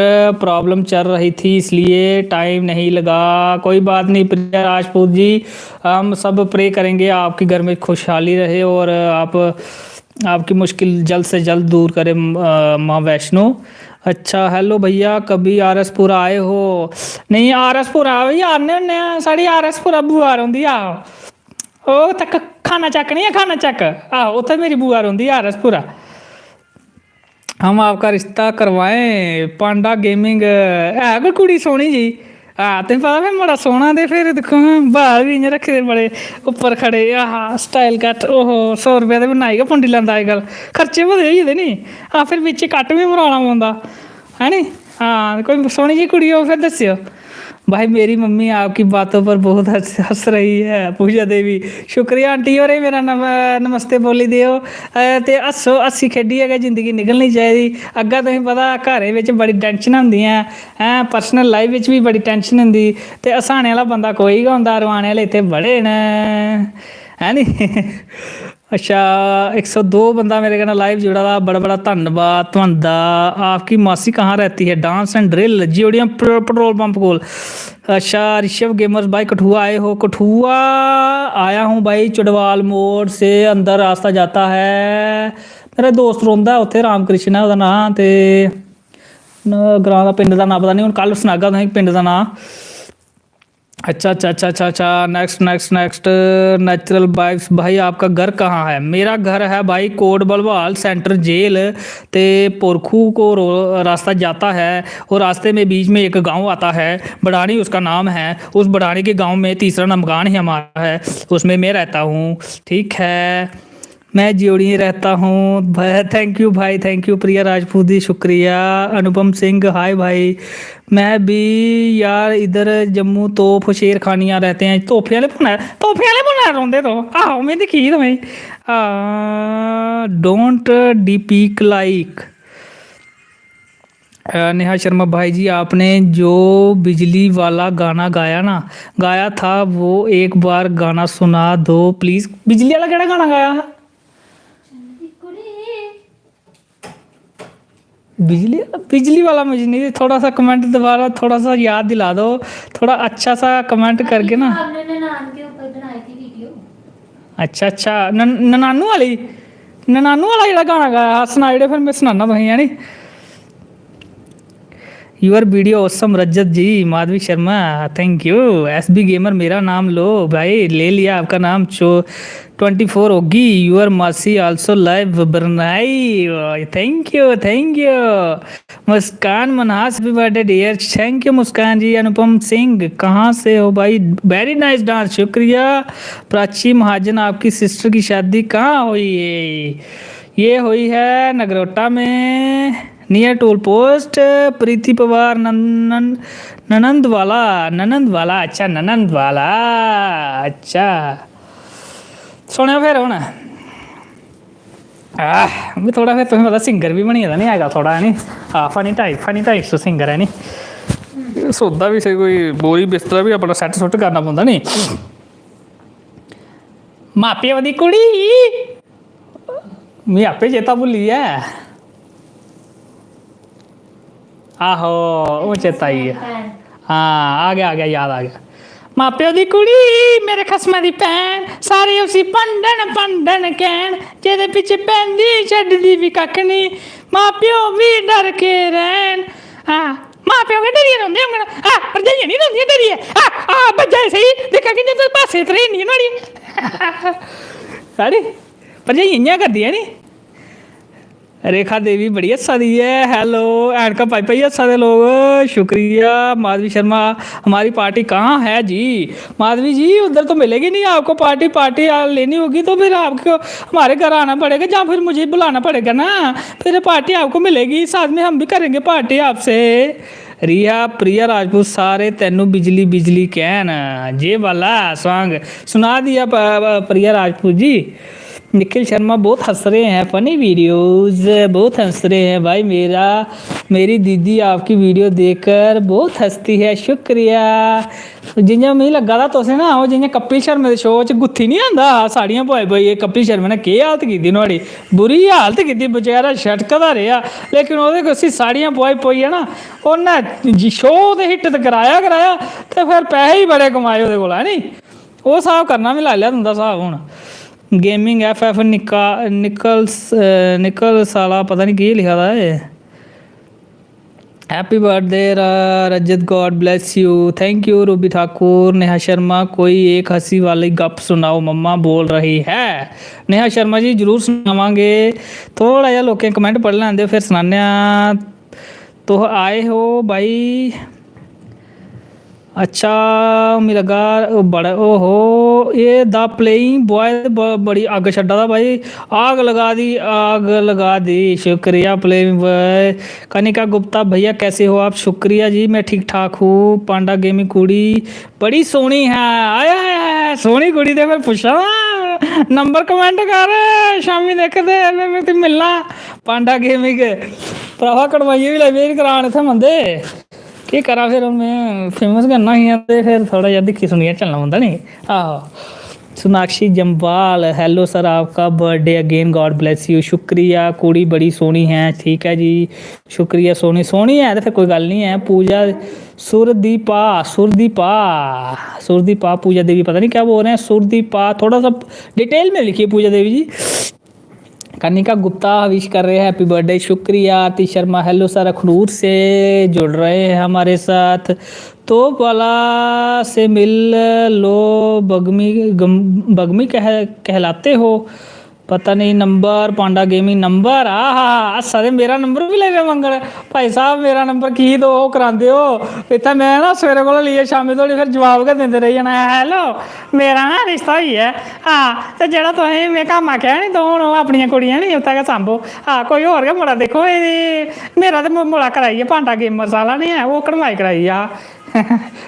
problem चल रही थी, इसलिए time नहीं लगा। कोई बात नहीं प्रिया राजपूत जी, हम सब pray करेंगे आपके घर में खुशहाली रहे और आप, आपकी मुश्किल जल्द से जल्द दूर करे, अ, माँ वैष्णो। अच्छा, hello भैया, कभी आर एस पुरा आए हो? नेईं, आर एस पुरा बी आने होन्ने आं, साढ़ी आर एस पुरा बुआ रौंह्दी। आहो, ओह् तक खाना चक्क निं ऐ, खाना चक्क, आहो, उत्थै मेरी बुआ रौंह्दी आर एस पुरा। हम आपका रिश्ता करवाएं, पांडा गेमिंग। है कोई कुड़ी सोह्नी जी? हां, तुसें पता फिर मुड़ा सोह्ना ते फिर दिक्खो हां, बाल बी इ'यां रक्खे दे बड़े उप्पर खड़े, आहा, style cut, ओहो, सौ रपेआ ते बनाई गै फुंडी लैंदा अजकल। खर्चे मते होई गेदे नी। हां, फिर बिच्च cut बी मराना पौंदा, है नी? हां, कोई सोह्नी जी कुड़ी हो फिर दस्सेओ। भाई, मेरी मम्मी आपकी बातों पर बहुत हंस, हंस रही है। पूजा देवी, शुक्रिया आंटी होरें मेरा नम-, नमस्ते बोली देओ। अ, ते हस्सो, हस्सी खेढियै गै जिंदगी निकलनी चाहिदी। अग्गें तुसें पता, घरै बिच बड़ी tension होंदियां, हैं, personal life बिच बी बड़ी tension होंदी, ते हसाने आह्ला बंदा कोई गै होंदा, रोआने आह्ले इत्थै बड़े न, है नी? अच्छा, इक सौ दो बंदा मेरे कन्नै लाइव जुड़ा दा, बड़ा बड़ा धन्नबाद तुं'दा। आपकी मासी कहाँ रहती है? डांस एंड ड्रिल, जियोड़ियां पेट्रोल पंप कोल। अच्छा, ऋषभ गेमर्स भाई, कठुआ आए हो? कठुआ आया हूँ भाई, चडवाल मोड़ से अंदर रास्ता जाता है। मेरा दोस्त रौंह्दा उत्थै, राम कृष्ण ऐ ओह्दा नांऽ, ते ग्रांऽ दा, पिंड दा नांऽ पता निं, हून कल सनागा तुसेंगी पिंड दा नांऽ। अच्छा, अच्छा, अच्छा, अच्छा, अच्छा, next, next, next. Natural vibes भाई, आपका घर कहाँ है? मेरा घर है भाई कोट भलवाल, सेंटर जेल, ते पोरखू को रो-, रास्ता जाता है, और रास्ते में बीच में एक गांव आता है, बढ़ानी उसका नाम है। उस बढ़ानी के गांव में तीसरा मकान ही हमारा है, उसमें मैं रहता हूँ। ठीक है, मैं जियोड़िये रहता हूँ। थैंक यू भाई, थैंक यू प्रिया राजपूत जी, शुक्रिया। अनुपम सिंह, हाय भाई। मैं भी यार इधर जम्मू तोफ शेर खानियां रहते हैं। तोफे आह्ले भुना, तोफे आह्ले भुना रौंह्दे तो। आहो, में दिक्खी ही तुम्हें। Don't depict like. Neha Sharma भाई जी, आपने जो बिजली वाला गाना गाया ना, गाया था, वो एक बार गाना सुना दो प्लीज। बिजली वाला केह्ड़ा गाना गाया हा? बिजली, बिजली वाला मुझे नहीं, थोड़ा सा कमेंट दोबारा, थोड़ा सा याद दिला दो, थोड़ा अच्छा सा कमेंट करके ना। आपने ननान के ऊपर बनाई थी वीडियो। अच्छा, अच्छा, नन-, ननानू वाली, ननानू वाला जेह्ड़ा गाना गाया हा, सनाई ओड़ेओ, फिर में सनाना तुसेंगी, है नी? Your video awesome Rajat ji, Madhavi Sharma, thank you। S B gamer, मेरा नाम लो भाई, ले लिया आपका नाम। चो ट्वेंटी फोर होगी। Your मासी also live बनाई। Thank you, thank you। Muskan Manhas, happy birthday dear। Thank you मुस्कान जी। अनुपम सिंह, कहाँ से हो भाई? Very nice dance, शुक्रिया। प्राची महाजन, आपकी सिस्टर की शादी कहाँ हुई है? ये हुई है नगरोटा में, near toll post. Preeti Pawar, नंदन, ननंद वाला, ननंद वाला, अच्छा, ननंद वाला, अच्छा। सुनेओ फिर हून। आह, में थोह्ड़ा फिर, तुसें पता, सिंगर बी बनी गेदा नी अजकल थोह्ड़ा, है नी? हां, funny type, funny type च सिंगर ऐ नी। सौदा बी स्हेई, कोई बोरी बिस्तरा बी अपना सैट्ट सुट्ट करना पौंदा नी। मां प्यो दी कुड़ी, मी आपे चेता भुल्ली गेआ। आहो, ओह् चेता आई गेआ। हां, आ गेआ, आ गेआ, याद आ गेआ। मां प्यो दी कुड़ी, मेरे खसमा दी भैन, सारे उसी भंडन, भंडन कैन, जेह्दे पिच्छे पैंदी, छड्डदी बी कक्ख निं, मां प्यो बी डर के रैह्न। हां, मां प्यो गै डरियै रौंह्दे होङन। हां, भरजाइयां निं रौंह्दियां डरियै। हां, हां, बज्जा दे सेही, दिक्खां कि'यां तुस पास्से तरेह्नी नुहाड़ी। साढ़ी भरजाइयां इ'यां करदियां नी। रेखा देवी बड़ी हस्सा दी ऐ। Hello, ऐनकां पाई पाई हस्सा दे लोक। शुक्रिया। माधवी शर्मा, हमारी पार्टी कहाँ है जी? माधवी जी, उधर तो मिलेगी नहीं आपको पार्टी। पार्टी आ-, लेनी होगी तो फिर आपको हमारे घर आना पड़ेगा, या फिर मुझे बुलाना पड़ेगा ना, फिर पार्टी आपको मिलेगी, साथ में हम भी करेंगे पार्टी आपसे। रिया, प्रिया राजपूत, सारे तैनू बिजली बिजली कहन। जे वाला सॉन्ग सुना दिया प-, प-, प्रिया राजपूत जी। निखिल शर्मा बहुत हंस रहे हैं, फनी वीडियोज़ बहुत हंस रहे हैं भाई। मेरा, मेरी दीदी आपकी वीडियो देखकर बहुत हंसती है, शुक्रिया। जि'यां मिगी लग्गा दा तुसें ना, ओह् जि'यां कपिल शर्मा दे शो च गुत्थी निं आंदा हा, साड़ियां पोआई पोआइयै। कपिल शर्मा ने केह् हालत कीती नुहाड़ी, बुरी हालत कीती, बेचारा छटकदा रेहा। लेकिन ओह्दे, उसी साड़ियां पोआई पोआइयै ना, उन्नै जी शो ते हिट ते कराया कराया, ते फिर पैसे बी बड़े कमाए ओह्दे कोला, है नी? ओह् स्हाब करना, में लाई लेआ तुं'दा स्हाब हून। गेमिंग एफ एफ निक्का, निकल, निकल साला, पता निं केह् लिखा दा एह्। Happy birthday रा-, Rajat, God bless you, thank you Ruby Thakur. Neha Sharma, कोई एक हंसी वाली गप सुनाओ, मम्मा बोल रही है। नेहा शर्मा जी, जरूर सनावांगे, थोह्ड़ा जेहा लोकें कमेंट पढ़ी लैंदे, फिर सनाने आं। तुस आए हो भाई, अच्छा, मिगी लग्गा ओह् बड़ा, ओहो, एह् द प्लेइंग बॉय ब-, बड़ी अग्ग छड्डा दा भाई, आग लगा दी, आग लगा दी। शुक्रिया प्लेइंग बॉय। कनिका गुप्ता, भैया कैसे हो आप? शुक्रिया जी, मैं ठीक ठाक हूँ। पांडा गेमिंग कुड़ी, बड़ी सोहनी है। आया, आया, आया, सोहनी कुड़ी ते फिर पुच्छा ना, नंबर कमेंट कर, शामी देख ते फिर में तुगी मिलना। पांडा गेमिंग, भ्रावा कड़माइयै बी लगी पे करान इत्थै मंदे। केह् करां फिर, हून में फेमस गै इन्ना ही आं ते फिर थोह्ड़ा जेहा दिक्खी सुनियै चलना पौंदा नी। आहो, सोनाक्षी जम्वाल, हेलो सर, आपका birthday again, God bless U. शुक्रिया, कुड़ी बड़ी सोहनी है। ठीक है जी, शुक्रिया। सोहनी सोहनी है तो फिर कोई गल्ल नहीं है। पूजा, सुरदीपा, सुरदीपा, सुरदीपा, पूजा देवी, पता नहीं क्या बोल रहे हैं। सुरदीपा, थोड़ा सा डिटेल में लिखिए पूजा देवी जी। कनिका गुप्ता विश कर रहे हैं, हैप्पी बर्थडे। शुक्रिया। आरती शर्मा, हेलो सर, अखनूर से जुड़ रहे हैं हमारे साथ। तो वाला से मिल लो, बगमी गम, बगमी कह कहलाते हो। पता नहीं नंबर, पांडा गेमिंग नंबर। आ हा हा, हस्सा दे, मेरा नंबर भी लेवे मंगन। भाई साहब, मेरा नंबर की दो करांदे हो? इत्थै मैं ना सवेरे कोला लेइयै शामी धोड़ी फिर जवाब गै दिंदे रेही जाना, "हेलो, मेरा ना रिश्ता होई गेआ।" हां, ते जेह्ड़ा तुसें में कम्म आखेआ नी, तुस हुन ओह् अपनियां कुड़ियां नी उत्थै गै सांभो। हां, कोई होर गै मुड़ा दिक्खो। एह् मेरा ते मु-, मुड़ा कराई गेआ, पांडा गेमर्स आह्ला नी ऐ, ओह् कड़माई कराई गेआ।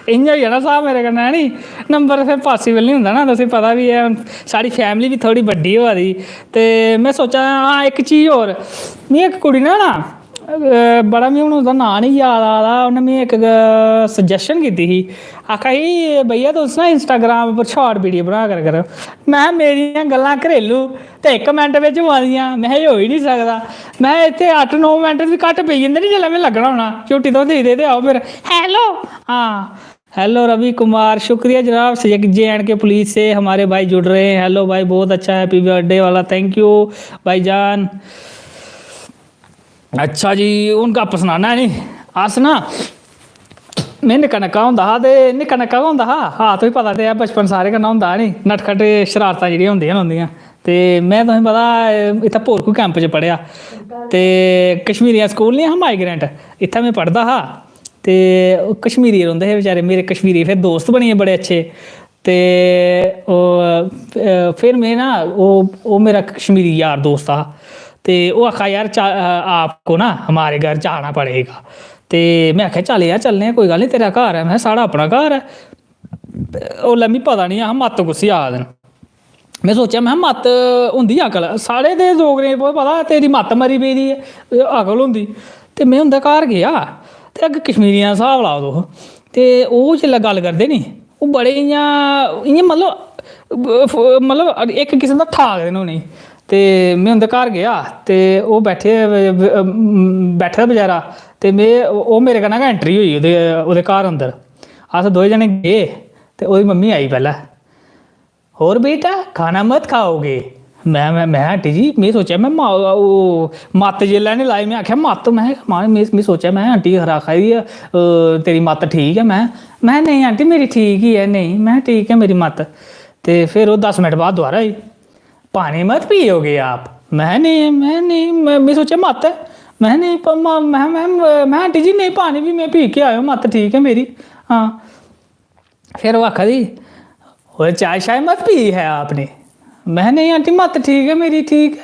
इ'यां होई जाना स्हाब मेरे कन्नै, है नी? नंबर फिर पासिबल निं होंदा ना, तुसें पता बी ऐ, हून साढ़ी फैमिली बी थोह्ड़ी बड्डी होआ दी। ते में सोचा दा, हां, इक चीज होर, मी इक कुड़ी ने ना, अ, बड़ा, मी हून ओह्दा नांऽ निं याद आ दा, उ'न्नै मी इक ग-, सजैशन कीती ही, आखा ही, "भैया, तुस ना Instagram उप्पर शार्ट वीडियो बना कर करो।" में, मेरियां गल्लां घरेलू ते इक मिंट बिच होआ दियां, में, एह् होई निं सकदा। में, इत्थै अट्ठ नौ मिंट बी घट्ट पेई जंदे नी, जिसलै में लग्गना होना, "छुट्टी तुस देई दे ते आओ फिर।" "हेलो।" हां, हेलो रवि कुमार, शुक्रिया जनाब, जे एंड के पुलिस से हमारे भाई जुड़ रहे हैं। हेलो भाई, बहुत अच्छा, हैप्पी बर्थडे वाला, थैंक यू भाईजान। अच्छा जी, हून गप्प सनाना है नी, अस ना, में निक्का निक्का होंदा हा, ते निक्का निक्का गै होंदा हा, हां, तुसें पता ते ऐ, बचपन सारे कन्नै होंदा है नी, नटखट शरारतां जेह्ड़ियां होंदियां रौंह्दियां। ते में, तुसें पता, इत्थै पोरकू कैंप च पढ़ेआ, ते कश्मीरियां स्कूल निं हा, माइग्रेंट, इत्थै में पढ़दा हा। ते ओह् कश्मीरी रौंह्दे हे बेचारे, मेरे कश्मीरी फिर दोस्त बनी गे बड़े अच्छे। ते ओह्, अ, फिर में ना, ओह्, ओह् मेरा कश्मीरी यार दोस्त हा, ते ओह् आखा, "यार, चा-, अ, आपको ना हमारे घर जाना पड़ेगा।" ते में आखेआ, "चल यार, चलने आं, कोई गल्ल निं, तेरा घर ऐ।" में, "साढ़ा अपना घर ऐ।" ते ओल्लै मिगी पता निं हा मत्त कुसी आखदे न। में सोचेआ, में, "मत्त होंदी अकल, साढ़े ते डोगरें गी पता, तेरी मत्त मरी पेदी ऐ, अकल होंदी।" ते में उं'दे घर गेआ, ते अग्गें कश्मीरियें दा स्हाब लाओ तुस। ते ओह् जिसलै गल्ल करदे नी, ओह् बड़े इ'यां, इ'यां मतलब, फ-, मतलब इक किस्म दा ठाकदे न उ'नेंगी। ते में उं'दे घर गेआ, ते ओह् बैठे, बैठे दा बचैरा, ते में, ओह् मेरे कन्नै गै एंट्री होई ओह्दे, ओह्दे घर अंदर। अस दोए जने गे, ते ओह्दी मम्मी आई पैह्लें। "और बेटा, खाना मत खाओगे?" मैं, मैं, मैं, "आंटी जी," मैं सोचेआ, मैं मा-, ओ, मत्त जिसलै इ'नें लाई, मैं आखेआ, "मत्त," मैं, मां, मैं, मैं सोचेआ, मैं, "आंटी खरा आखा दी ऐ, अ, तेरी मत्त ठीक ऐ?" मैं, मैं, "नेईं आंटी, मेरी ठीक ही ऐ, नेईं," मैं, "ठीक ऐ मेरी मत्त।" ते फिर ओह् दस मिंट बाद दोबारा आई, "पानी मत पियोगे आप?" मैं, "नेईं, मैं, नेईं," मैं, मैं सोचेआ, "मत्त ऐ।" मैं, "नेईं, प-, मा-, मैं, मैं, मैं, आंटी जी, नेईं, पानी भी मैं पी के आया हूँ, मत्त ठीक ऐ मेरी।" हाँ। फिर ओह् आखा दी, "ओह् चाय शाय मत पी है आपने?" मैं, "नेईं आंटी, मत्त ठीक ऐ मेरी, ठीक ऐ।"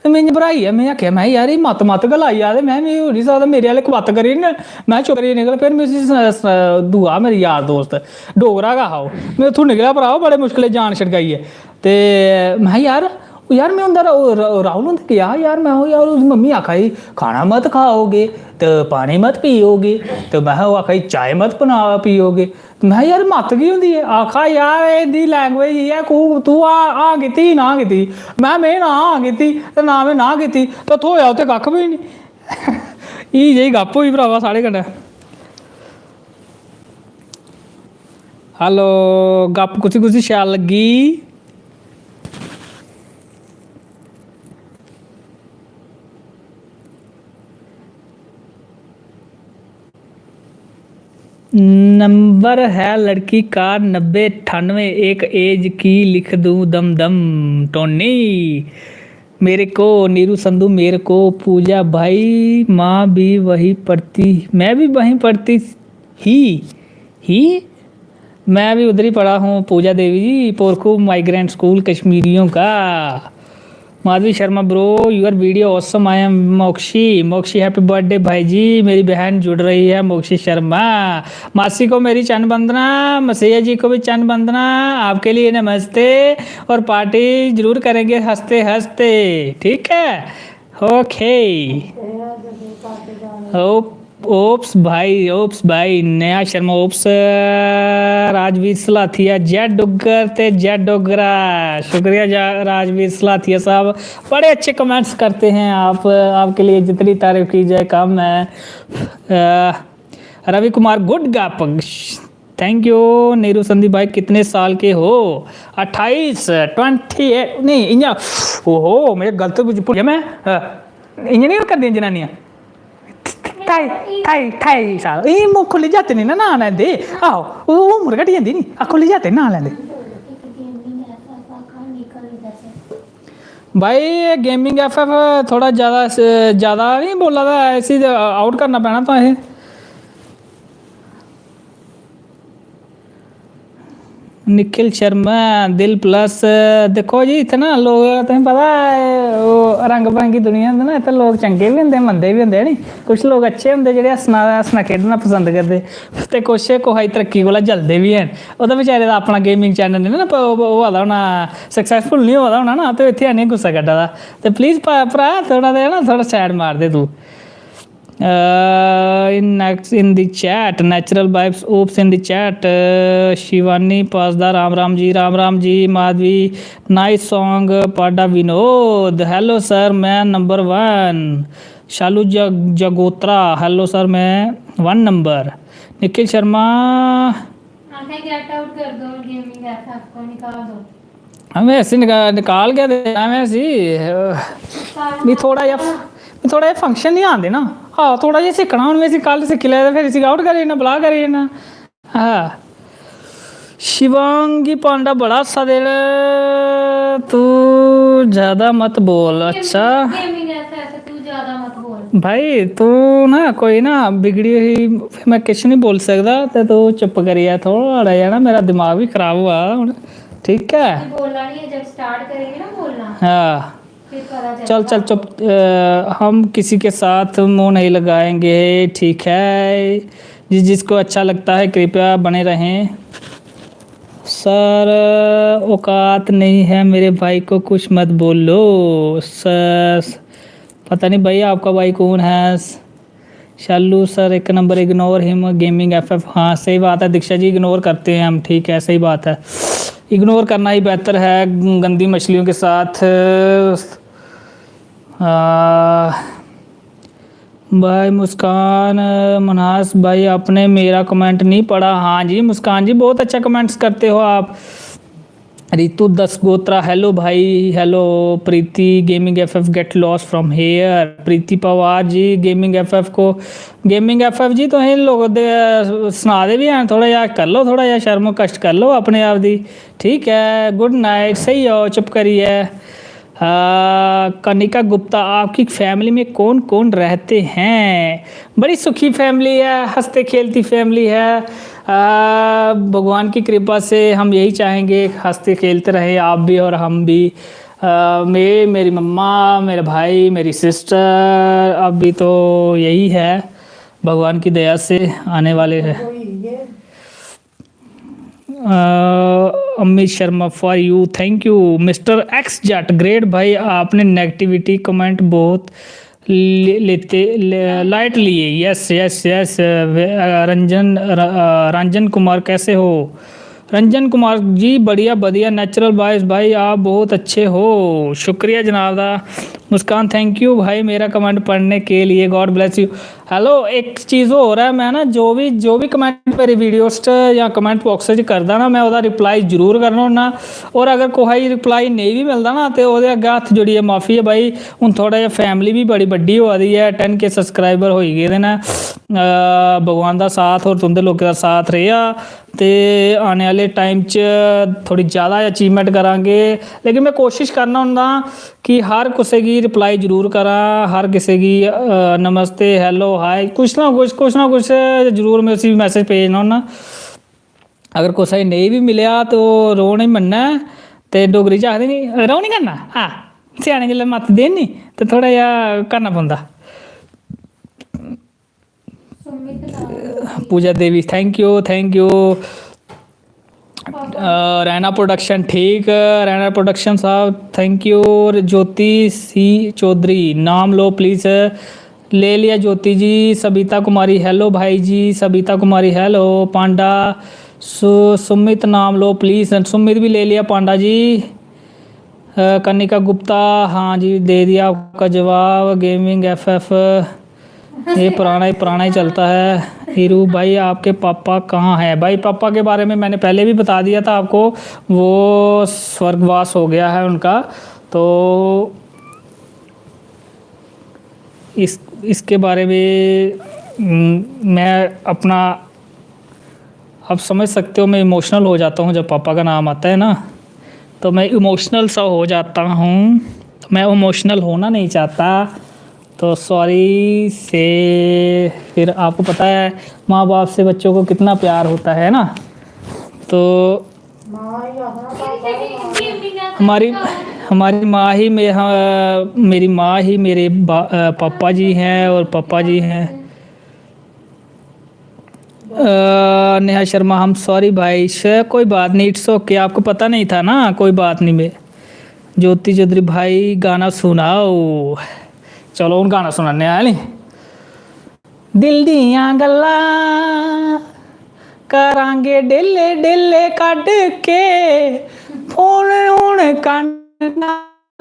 ते में इ'यां भराइयै में आखेआ, "मैं यार, एह् मत्त, मत्त गलाई जा ते मैं, मी होई निं सकदा, मेरे आह्ले कबत्त करी ओड़न।" मैं चुप करियै निकल, फिर में उसी स-, स-, दूआ मेरा यार दोस्त, डोगरा गै हा ओह्, में उत्थूं निकलेआ, भ्राओ, बड़े मुश्कलें जान छड़काइयै। ते में, "यार, ओह् यार, में उं'दा रा-, ओह् रा-, राहुल हुंदे गेआ हा यार, में ओह् यार, ओह्दी मम्मी आखा दी, 'खाना मत खाओगे ते पानी मत पियोगे,' ते में ओह् आखा दी, 'चाय मत बना पियोगे।' ते में, 'यार, मत्त की होंदी ऐ?' आखा, 'यार, एह् इं'दी लैंग्वेज इ'यै, कू-, तूं हां, हां कीती, ना कीती।' में, 'में ना हां कीती ते ना में ना कीती, ते थ्होएआ उत्थै कक्ख बी निं।'" इ'यै जेही गप्प होई भ्रावा साढ़े कन्नै। हैलो, गप्प कुसी कुसी शैल लग्गी? नंबर है लड़की का नब्बे अट्ठानवे, एक एज की लिख दूं दम दम। टोनी, मेरे को, नीरू संधू मेरे को, पूजा भाई, माँ भी वहीं पढ़ती, मैं भी वहीं पढ़ती ही, ही, मैं भी उधर ही पढ़ा हूँ, पूजा देवी जी, पोरखू माइग्रेंट स्कूल कश्मीरियों का। Madhavi Sharma, bro, your video awesome, I am मोक्षी। मोक्षी, happy birthday भाई जी, मेरी बहन जुड़ रही है, मोक्षी शर्मा। मासी को मेरी चरण वंदना, मसैया जी को भी चरण वंदना, आपके लिए नमस्ते, और पार्टी जरूर करेंगे हंसते हंसते, ठीक है? ओके। ओ, ओप्स भाई, ओप्स भाई, नेहा शर्मा ओप्स, राजवीर सलाथिया, जय डुग्गर ते जय डोगरा। शुक्रिया जा-, राजवीर सलाथिया साहब, बड़े अच्छे कमेंट्स करते हैं आप, आपके लिए जितनी तारीफ की जाए कम है। अ, रवि कुमार गुड गप, थैंक यू। नीरू संदीप भाई, कितने साल के हो? अट्ठाईस, ट्वेंटी एट, नहीं, इ'यां, ओहो, मैं गलत भुल्ली गेआ मैं। अ, इ'यां नहीं करदियां जनानियां। ठाई, ठाई, ठाई साल। एह् मु-, खु'ल्ली जाते नहीं ना, ना लैंदे। आहो, ओह् उम्र घटी जंदी नी। आ, खु'ल्ली जाते ना लैंदे। भाई, एह् गेमिंग एफ एफ थोड़ा ज्यादा स-, ज्यादा नहीं बोला दा ऐ, इसी ते आउट करना पैना तुसें। निखिल शर्मा, दिल प्लस। दिक्खो जी, इत्थै ना लोक, तुसें पता ऐ, ओह् रंग बरंगी दुनिया होंदी ना, इत्थै लोक चंगे बी होंदे, मंदे बी होंदे, है नी? कुछ लोक अच्छे होंदे, जेह्ड़े हस्सना, हस्सना खेढना पसंद करदे, ते कुछ कुसै दी तरक्की कोला जलदे बी हैन। ओह्दा बेचारे दा अपना गेमिंग चैनल निं ना प-, होआ दा होना, सक्सैसफुल निं होआ दा होना ना, ते इत्थै आनियै गुस्सा कड्ढा दा। ते प्लीज भ्रा, थोह्ड़ा ते ना, थोह्ड़ा सैड मार दे तू। Uh, in next, in the chat, natural vibes oops in the chat, uh, Shivani पासदा, Ram Ram ji, Ram Ram ji. Madhavi, nice song, पाडा विनोद, hello sir, मैं नंबर वन। शालू जग-, जगोत्रा, hello sir, मैं वन नंबर। निखिल शर्मा, आंखें गेट आउट कर दो, गेमिंग एफ एफ को निकाल दो। हमें ऐसे निकाल, निकाल क्या देना हमें ऐसी? मी थोड़ा जेहा, मी थोड़ा जेहा फंक्शन नहीं आंदे ना। आहो, थोड़ा जेहा सिक्खना हून, में इसी कल सिक्खी लेआ ते फिर इसी आउट करी ओड़ना, ब्लाक करी ओड़ना। हाँ। शिवांगी पांडा बड़ा हस्सा दे न, तू ज्यादा मत बोल। अच्छा। गेमिंग ऐसा, ऐसा, तू ज्यादा मत बोल। भाई, तू ना कोई ना बिगड़ी हुई, फिर मैं किश नहीं बोल सकदा, ते तू चुप करियै थोड़ा जेहा ना, मेरा दिमाग भी खराब होआ दा हून, ठीक है? बोलना नहीं है, जब स्टार्ट करेंगे ना बोलना, हाँ। फिर पता चल, चल, चलेगा। चुप, अ, हम किसी के साथ मुंह नहीं लगाएंगे, ठीक है? जिस, जिसको अच्छा लगता है, कृपया बने रहें। सर, औकात नहीं है मेरे भाई को, कुछ मत बोलो। सर, पता नहीं भाई, आपका भाई कौन है? शालू सर, एक number, ignore him gaming F F. हाँ, सही बात है दीक्षा जी, इग्नोर करते हैं हम, ठीक है, सही बात है, इग्नोर करना ही बेहतर है गंदी मछलियों के साथ। आ, भाई मुस्कान, मुनास भाई, आपने मेरा कमेंट नहीं पढ़ा। हाँ जी मुस्कान जी, बहुत अच्छा कमेंट्स करते हो आप। रितु दसगोत्रा, हेलो भाई, hello. Preeti gaming F F, get lost from here. Preeti Pawar ji, gaming F F को, गेमिंग एफ एफ जी, तुसें लोक दे सना दे बी हैन, थोड़ा जेहा कर लो, थोड़ा जेहा शर्म कश्ट कर लो अपने आप दी, ठीक है? गुड नाइट, सेई जाओ चुप करियै। आ, कनिका गुप्ता, आपकी फैमिली में कौन कौन रहते हैं? बड़ी सुखी फैमिली है, हंसते खेलती फैमिली है। आ, भगवान की कृपा से हम यही चाहेंगे, हंसते खेलते रहें आप भी और हम भी। आ, मैं, मेरी मम्मा, मेरे भाई, मेरी सिस्टर, अभी तो यही है भगवान की दया से आने वाले हैं। अ, Amit Sharma, for you, thank you। Mister X Jatt, great भाई, आपने नेगेटिविटी कमेंट बहुत ले-, लेते ले, लाइट लिए। Yes, yes, yes. रंजन र-, अ, रंजन कुमार, कैसे हो? रंजन कुमार जी, बढ़िया, बढ़िया, नेचुरल वॉइस भाई, आप बहुत अच्छे हो। शुक्रिया जनाब दा। मुस्कान, थैंक यू भाई मेरा कमेंट पढ़ने के लिए, गॉड ब्लेस यू। हेलो, इक चीज़ होर ऐ, मैं ना जो बी, जो बी कमेंट मेरी वीडियोस च जां कमेंट बाक्स च करदा ना, मैं ओह्दा रिप्लाई जरूर करना होन्ना। और अगर कुसै गी रिप्लाई नेईं बी मिलदा ना, ते ओह्दे अग्गें हत्थ जोड़ियै माफी ऐ भाई, हून थोह्ड़ा जेहा फैमिली बी बड़ी बड्डी होआ दी ऐ, टेन के सब्सक्राइबर होई गेदे न। अ, भगवान दा साथ और तुं'दे लोकें दा साथ रेहा, ते आने आह्ले टाइम च थोह्ड़ी ज़्यादा अचीवमेंट करांगे। लेकिन मैं कोशिश करना होन्ना कि हर कुसै गी रिप्लाई जरूर करां, हर किसै गी, अ, नमस्ते, हेलो, हाय, कुछ ना कुछ, कुछ ना कुछ जरूर मैं उसी मैसेज भेजना होन्ना। अगर कुसै गी नेईं बी मिलेआ ते ओह् रोह् निं मन्नै, ते डोगरी च आखदे नी, रोह् निं करना। हां, स्याने जिसलै मत्त देन नी, ते थोह्ड़ा जेहा करना पौंदा। पूजा देवी, थैंक यू, थैंक यू। अ, रैना प्रोडक्शन, ठीक, रैना प्रोडक्शन साहब, थैंक यू। और ज्योति सी चौधरी, नाम लो प्लीज। ले लिया ज्योति जी। सबिता कुमारी, हेलो भाई जी। सबिता कुमारी, हेलो। पांडा सु-, सुमित नाम लो प्लीज। सुमित भी ले लिया पांडा जी। अ, कनिका गुप्ता, हाँ जी, दे दिया आपका जवाब। गेमिंग एफएफ, ये पुराना ही, पुराना ही चलता है। हीरू भाई, आपके पापा कहाँ हैं? भाई, पापा के बारे में मैंने पहले भी बता दिया था आपको, वो स्वर्गवास हो गया है उनका। तो इस, इसके बारे में, हम्म, मैं अपना, आप समझ सकते हो, मैं इमोशनल हो जाता हूँ जब पापा का नाम आता है ना, तो मैं इमोशनल सा हो जाता हूँ। तो मैं इमोशनल होना नहीं चाहता, तो सॉरी से। फिर आपको पता है, माँ बाप से बच्चों को कितना प्यार होता है ना। तो हमारी, हमारी माँ ही मे-, हाँ, मेरी माँ ही मेरे बा-, अ, पापा जी हैं और पापा जी हैं। अ, नेहा शर्मा, हम सॉरी भाई। श-, कोई बात नहीं, इट्स ओके। आपको पता नहीं था ना, कोई बात नहीं। मैं, ज्योति चौधरी भाई, गाना सुनाओ। चलो, हून गाना सुनाने आं, है नी? दिल दियां गल्लां करांगे डेले डेले कड्ढ के, फोन हुन कन्न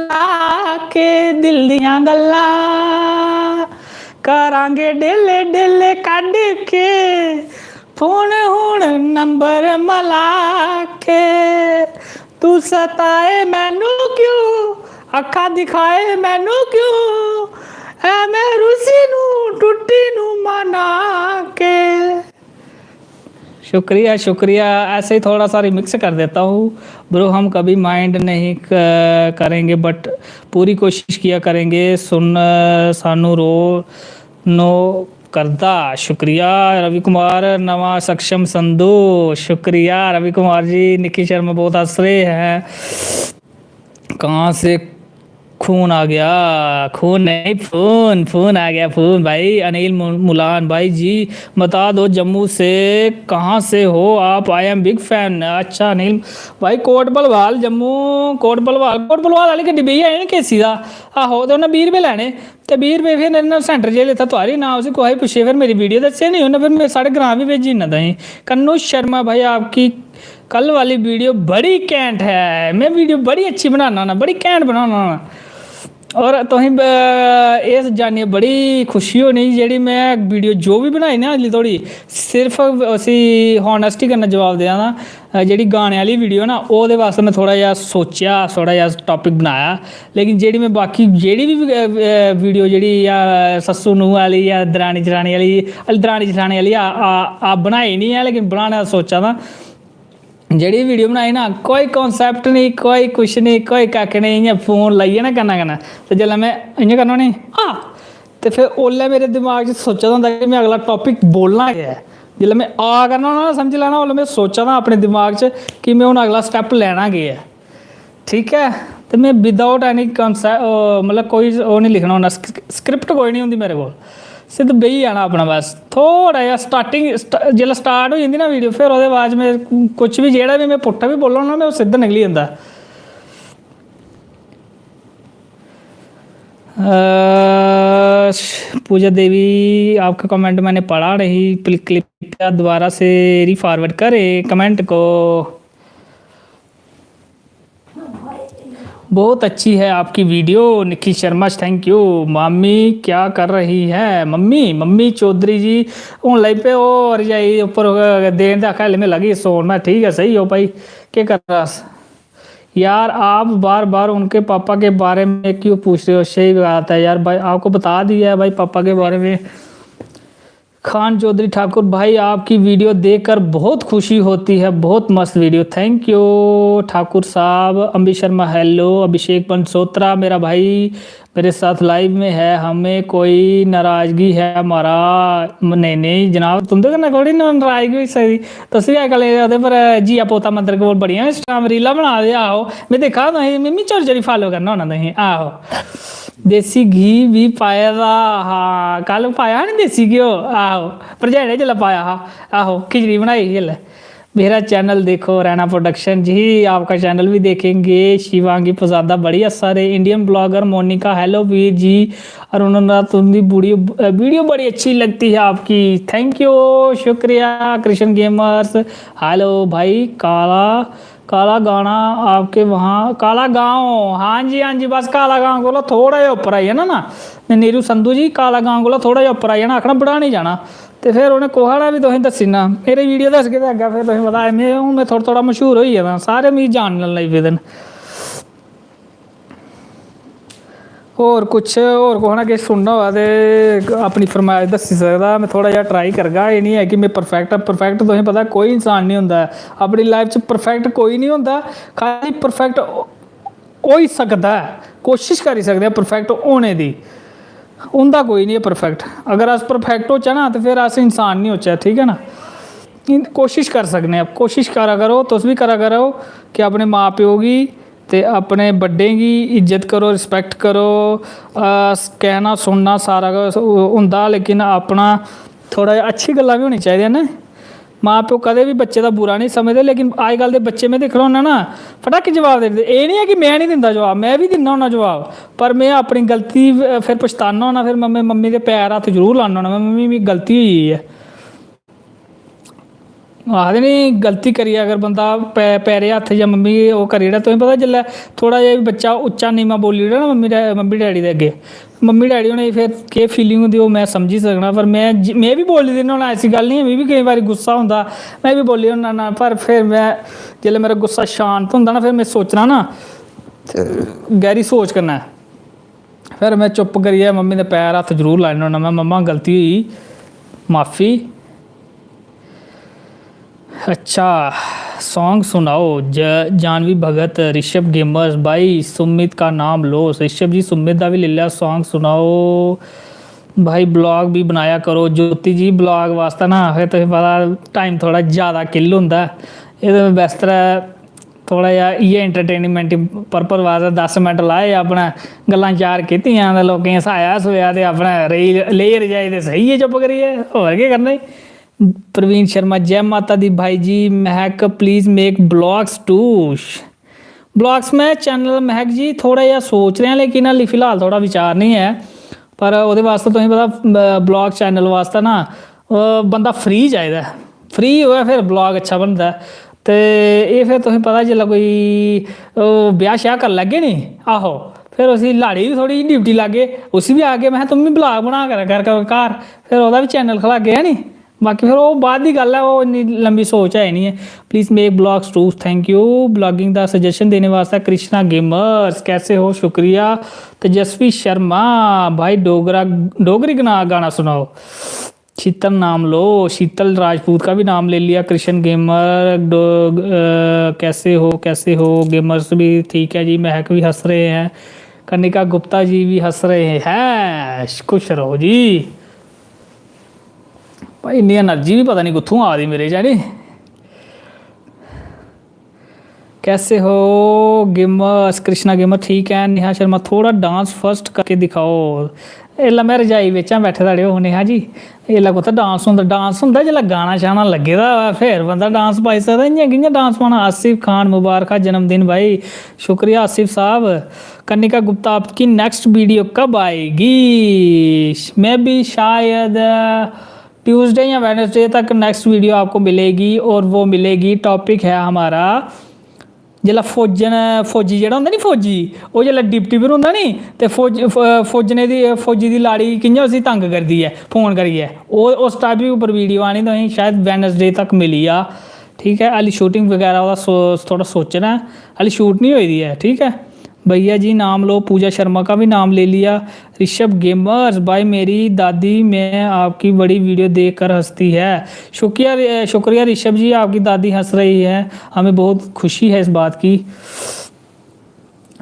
ला के। दिल दियां गल्लां करांगे डेले डेले कड्ढ के, फोन हुन नंबर मला के। तू सताए मैनू क्यों, अखा दिखाए मैनू क्यों, ऐ मैं रूसी नू टुट्टी नू मना के। शुक्रिया, शुक्रिया। ऐसे ही थोड़ा सा रिमिक्स कर देता हूँ ब्रो, हम कभी माइंड नहीं क-, करेंगे, बट पूरी कोशिश किया करेंगे। सुन, सानू रो नो करदा। शुक्रिया रवि कुमार, नवा सक्षम संधू। शुक्रिया रवि कुमार जी, निक्की शर्मा बहुत हंस रहे हैं। कहाँ से खून आ गया? खून नहीं, फोन, फोन आ गया, फोन भाई। अनिल मु-, मुलान भाई जी, बता दो जम्मू से कहाँ से हो आप? I am big fan। अच्छा अनिल भाई, कोट भलवाल जम्मू, कोट भलवाल, कोट भलवाल आह्ली गड्डी बेही आए ना केसी दा। आहो, ते उ'नें बीह् रपेऽ लैने, ते बीह् रपेऽ फिर इ'नें सेंटर जेल इत्थै तुआरी ना, उसी कुसै गी पुच्छे, फिर मेरी वीडियो दस्से निं उ'नें, फिर मेरे साढ़े ग्रांऽ बी भेजी ओड़ना तुसें। कन्नू शर्मा भाई, आपकी कल वाली वीडियो बड़ी घैंट है। मैं वीडियो बड़ी अच्छी बनाना होन्ना, बड़ी घैंट बनाना होन्ना। और तुसें ब-, एह् जानियै बड़ी खुशी होनी, जेह्ड़ी मैं वीडियो जो बी बनाई ना अल्ली धोड़ी, सिर्फ उसी honesty कन्नै जवाब देआ ना। अ, जेह्ड़ी गाने आह्ली वीडियो ना, ओह्दे बास्तै मैं थोह्ड़ा जेहा सोचेआ, थोह्ड़ा जेहा टॉपिक बनाया। लेकिन जेह्ड़ी मैं बाकी जेह्ड़ी बी, अ, अ, वीडियो जेह्ड़ी, अ, सस्सू नूंह् आह्ली जां दरानी जठानी आह्ली, अ, दरानी जठानी आह्ली, आ, आ, आ, बनाई निं ऐ, लेकिन बनाने दा सोचा दा। जेह्ड़ी वीडियो बनाई ना, कोई कॉन्सेप्ट निं, कोई कुछ निं, कोई कक्ख निं, इ'यां फोन लाइयै ना कन्नै कन्नै। ते जेल्लै मैं इ'यां करना होन्नी, आ, ते फिर ओल्लै मेरे दिमाग च सोचे दा होंदा कि मैं अगला टॉपिक बोलना केह् ऐ। जेल्लै मैं आ करना होन्ना ना, समझी लैना, ओल्लै मैं सोचा दा अपने दिमाग च कि मैं हून अगला स्टैप लैना केह् ऐ। ठीक ऐ, ते मैं without any concept, मतलब कोई ओह् निं लिखना होन्ना, स्क्रिप्ट कोई निं होंदी मेरे कोल, सिद्ध बेही जाना अपना बस। थोह्ड़ा जेहा स्टार्टिंग, जेल्लै स्टार्ट होई जंदी ना वीडियो, फिर ओह्दे बाद च मैं कुछ बी, जेह्ड़ा बी मैं पुट्ठा बी बोलना होन्ना, मैं ओह् सिद्ध निकली जंदा। अ, पूजा देवी, आपका कमेंट मैंने पढ़ा नहीं, प्ली-, कृपया दोबारा से रीफॉरवर्ड करें कमेंट को। बहुत अच्छी है आपकी video Nikhil Sharma, thank U. मामी क्या कर रही है? मम्मी, मम्मी चौधरी जी हून लगी पे ओह् रजाई उप्पर देन ते आखा, "ले में लगी सौन।" मैं, "ठीक है, सही हो भाई, केह् कर रहा?" यार, आप बार बार उनके पापा के बारे में क्यों पूछ रहे हो? सही बात है यार, भाई आपको बता दिया है भाई पापा के बारे में। खान चौधरी ठाकुर भाई, आपकी वीडियो देखकर बहुत खुशी होती है, बहुत मस्त वीडियो, थैंक यू ठाकुर साहब। अंबी शर्मा, हेलो। अभिषेक पंचोत्रा, मेरा भाई मेरे साथ लाइव में है, हमें कोई नाराजगी है हमारा? म-, नेईं, नेईं जनाब, तुं'दे कन्नै थोह्ड़ी ना-, नाराजगी होई सकदी। तुस बी अजकल एह्दे पर जिया पोता मंदर कोल बड़ियां Instagram रीलां बना दे, आहो। में दिक्खा दा तुसें, मिम्मी चोरी चोरी follow करना होना तुसें, आहो। देसी घी बी पाए दा हा, कल पाया हा नी देसी घ्यो, आहो। भरजाई ने जिसलै पाया हा, आहो, खिचड़ी बनाई ही जिसलै। मेरा चैनल देखो, रैना प्रोडक्शन जी, आपका चैनल भी देखेंगे। शिवांगी पजादा बड़ी हस्सा दे। Indian blogger Monika, hello Veer ji. Aruna, तुंदी बूढ़ी वीडियो बड़ी अच्छी लगती है आपकी। थैंक यू, शुक्रिया। कृष्ण गेमर्स, हेलो भाई। काला काला गाना आपके वहाँ, काला गांव। हाँ जी, हाँ जी, बस काला गांव कोला थोड़ा जेहा उप्पर आई जाना ना, नीरू संधू जी, काला गांव कोला थोड़ा जेहा उप्पर आई जाना, आखना बढ़ाने जाना, ते फिर उ'नें कुसै ने बी तुसेंगी दस्सी ना। मेरी वीडियो दसगे ते अग्गें फिर तुसेंगी पता ऐ, में हून में थोह्ड़ा थोह्ड़ा मशहूर होई गेदा, सारे मिगी जानन लगी पेदे न। होर कुछ, होर कुसै ने किश सुनना होऐ ते अपनी फरमाइश दस्सी सकदा। में थोह्ड़ा जेहा ट्राई करगा। एह् निं ऐ कि में परफेक्ट आं। परफेक्ट तुसेंगी पता कोई इंसान निं होंदा ऐ। अपनी लाइफ च परफेक्ट कोई निं होंदा, खाल्ली परफेक्ट होई सकदा ऐ, कोशिश करी सकदे आं परफेक्ट होने दी। होंदा कोई निं ऐ परफेक्ट। अगर अस परफेक्ट होचै ना ते फिर अस इंसान निं होचै, ठीक ऐ ना? इन-, कोशिश करी सकने आं, कोशिश करा करो, तुस बी करा करो कि अपने मां प्यो गी ते अपने बड्डें गी इज्जत करो, रिस्पेक्ट करो। अ, कहना सुनना सारा किश होंदा, लेकिन अपना थोह्ड़ा जेहा अच्छी गल्लां बी होनी चाहिदियां न। मां प्यो कदें बी बच्चे दा बुरा निं समझदे, लेकिन अजकल्ल दे बच्चे में दिक्खना होन्ना ना, फटाके जवाब देई दिंदे। एह् निं ऐ कि में निं दिंदा जवाब, में बी दिन्ना होन्ना जवाब, पर में अपनी गलती फिर पछताना होन्ना, फिर मम्मी, मम्मी दे पैर हत्थ जरूर लान्ना होन्ना, "मम्मी, मिगी गलती होई गेई ऐ।" आखदे नी, गलती करियै अगर बंदा पै-, पैरें हत्थ जां मम्मी गी ओह् करी ओड़ै, तुसें पता, जिसलै थोह्ड़ा जेहा बी बच्चा उच्चा नीमां बोली ओड़ै ना मम्मी डै-, मम्मी डैडी दे अग्गें, मम्मी डैडी होरें गी फिर केह् फीलिंग होंदी, ओह् में समझी सकना। पर में ज-, में बी बोली दिन्ना होन्ना, ऐसी गल्ल निं ऐ, मिगी बी केईं बारी गुस्सा होंदा, में बी बोली ओड़ना होन्ना। पर फिर में, जिसलै मेरा गुस्सा शांत होंदा ना, फिर में सोचना ना, ते गैह्री सोच कन्नै फिर में चुप्प करियै मम्मी दे पैर हत्थ जरूर लाई ओड़ना होन्ना, में, "मम्मा, गलती होई, माफी।" अच्छा, सॉन्ग सुनाओ। ज-, जानवी भगत, ऋषभ गेमर्स, भाई सुमित का नाम लो। ऋषभ जी, सुमित दा बी लेई लेआ, सॉन्ग सुनाओ। भाई, ब्लॉग भी बनाया करो। ज्योति जी, ब्लॉग वास्तै ना, फिर तुसें पता, टाइम थोह्ड़ा ज़्यादा किल होंदा ऐ। एह्दे वास्तै थोह्ड़ा जेहा इ'यै एंटरटेनमेंट पर्पज वास्तै दस मिंट लाए, अपने गल्लां चार कीतियां ते लोकें गी हसाया, हसोया ते अपने रेही, लेई रजाई ते सेई गे चुप्प करियै, होर केह् करना ई। प्रवीण शर्मा, जै माता दी भाई जी। महक, please make vlogs too। Blogs में चैनल महक जी थोह्ड़ा जेहा सोच रेहा, लेकिन हाली फिलहाल थोह्ड़ा विचार निं ऐ। पर ओह्दे बास्तै तुसेंगी पता, ब-, ब्लॉग चैनल बास्तै ना, ओह् बंदा फ्री चाहिदा ऐ। फ्री होऐ फिर ब्लॉग अच्छा बनदा ऐ। ते एह् फिर तुसेंगी पता, जिसलै कोई, ओह्, ब्याह् श्याह् करी लैगे नी, आहो, फिर उसी लाड़ी बी थोह्ड़ी ड्यूटी लागे, उसी बी आखगे, "में तुम बी ब्लॉग बना कर, कर, कर घर।" फिर ओह्दा बी चैनल खलागे, है नी? बाकी फिर ओह् बाद दी गल्ल ऐ, ओह् इन्नी लम्बी सोच है निं ऐ। Please make vlogs too। Thank you। Blogging दा सजेशन देने वास्तै कृष्णा गेमर्स, कैसे हो? शुक्रिया। तेजस्वी शर्मा, भाई डोगरा, डोगरी गना-, गाना सुनाओ। शीतल नाम लो, शीतल राजपूत का भी नाम ले लिया। कृष्ण गेमर, डो-, अ, कैसे हो, कैसे हो? गेमर्स भी ठीक है जी, महक भी हंस रहे हैं, कनिका गुप्ता जी भी हंस रहे हैं। खुश रहो जी। भाई, इन्नी एनर्जी बी पता निं कुत्थूं आ दी मेरे च, है नी? कैसे हो गेमर्स? कृष्णा गेमर ठीक है। नेहा शर्मा, थोड़ा डांस फर्स्ट करके दिखाओ। एल्लै में रजाई बिच आं बैठे दा, अड़ेओ नेहा जी। एल्लै कुत्थै डांस होंदा? डांस होंदा जिसलै गाना शाना लग्गे दा होऐ, फिर बंदा डांस पाई सकदा। इ'यां कि'यां डांस पाना? आसिफ खान, मुबारक हा जन्मदिन भाई। शुक्रिया आसिफ साहब। कनिका गुप्ता, आपकी नेक्स्ट वीडियो कब आएगी? मैं भी शायद ट्यूसडे या वेडनेसडे तक नेक्स्ट वीडियो आपको मिलेगी, और वो मिलेगी, टॉपिक है हमारा, जिसलै फौजन, फौजी जेह्ड़ा होंदा नी, फौजी, ओह् जिसलै ड्यूटी पर होंदा नी, ते फौज-, फ-, फौजने दी, फौजी दी लाड़ी कि'यां उसी तंग करदी ऐ फोन करियै, ओह्, उस टापिक उप्पर वीडियो आनी तुसेंगी शायद वेडनेसडे तक मिली जा, ठीक ऐ। हाली शूटिंग बगैरा ओह्दा सो-, थोह्ड़ा सोचना ऐ, हाली शूट निं होई दी ऐ, ठीक ऐ। भैया जी नाम लो, पूजा शर्मा का भी नाम ले लिया। ऋषभ गेमर्स, भाई मेरी दादी मैं आपकी बड़ी वीडियो देख कर हंसती है। शुक्रिया, शुक्रिया ऋषभ जी, आपकी दादी हंस रही है, हमें बहुत खुशी है इस बात की।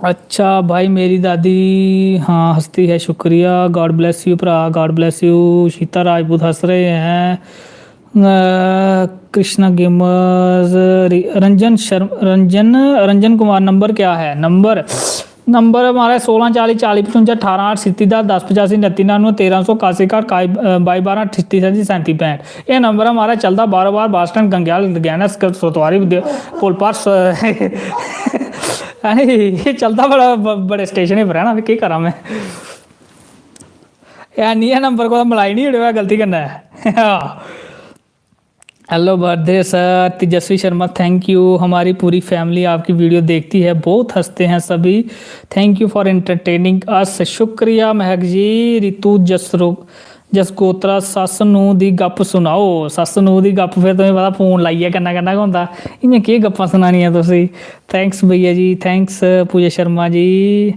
अच्छा भाई, मेरी दादी, हाँ, हंसती है, शुक्रिया, God bless you भ्रा, God bless you। शीता राजपूत हंस रहे हैं। अ, कृष्णा गेमर्स, रि-, रंजन शर्म-, रंजन, रंजन कुमार, नंबर क्या है? नंबर, नंबर महाराज सोलां चाली चाली पचुंजा ठारां अट्ठ सित्ती दा दस पचासी नत्ती नानुए तेरां सौ कासी काठ काई बाई बारां ठित्ती सैंती सैंती पैंठ। एह् नंबर ऐ महाराज चलदा बारो बार बस स्टैंड गंगेआल गैनस सोतवारी पुल पर। है नी, एह् चलदा बड़ा बड़े स्टेशन पर है ना, केह् करां में। एह् निं ऐ नंबर, कुतै मलाई निं ओड़ेओ गलती कन्नै। हेलो बर्थडे सर तेजस्वी शर्मा, थैंक यू। हमारी पूरी फैमिली आपकी वीडियो देखती है, बहुत हंसते हैं सभी। Thank U for entertaining us. शुक्रिया महक जी। रितु जसरो जसगोत्रा, सस्स नूंह् दी गप्प सुनाओ। सस्स नूंह् दी गप्प फिर तुसें पता फोन लाइयै कन्नै कन्नै गै होंदा। इ'यां केह् गप्पां सनानियां तुसें। थैंक्स भैया जी, थैंक्स पूजा शर्मा जी।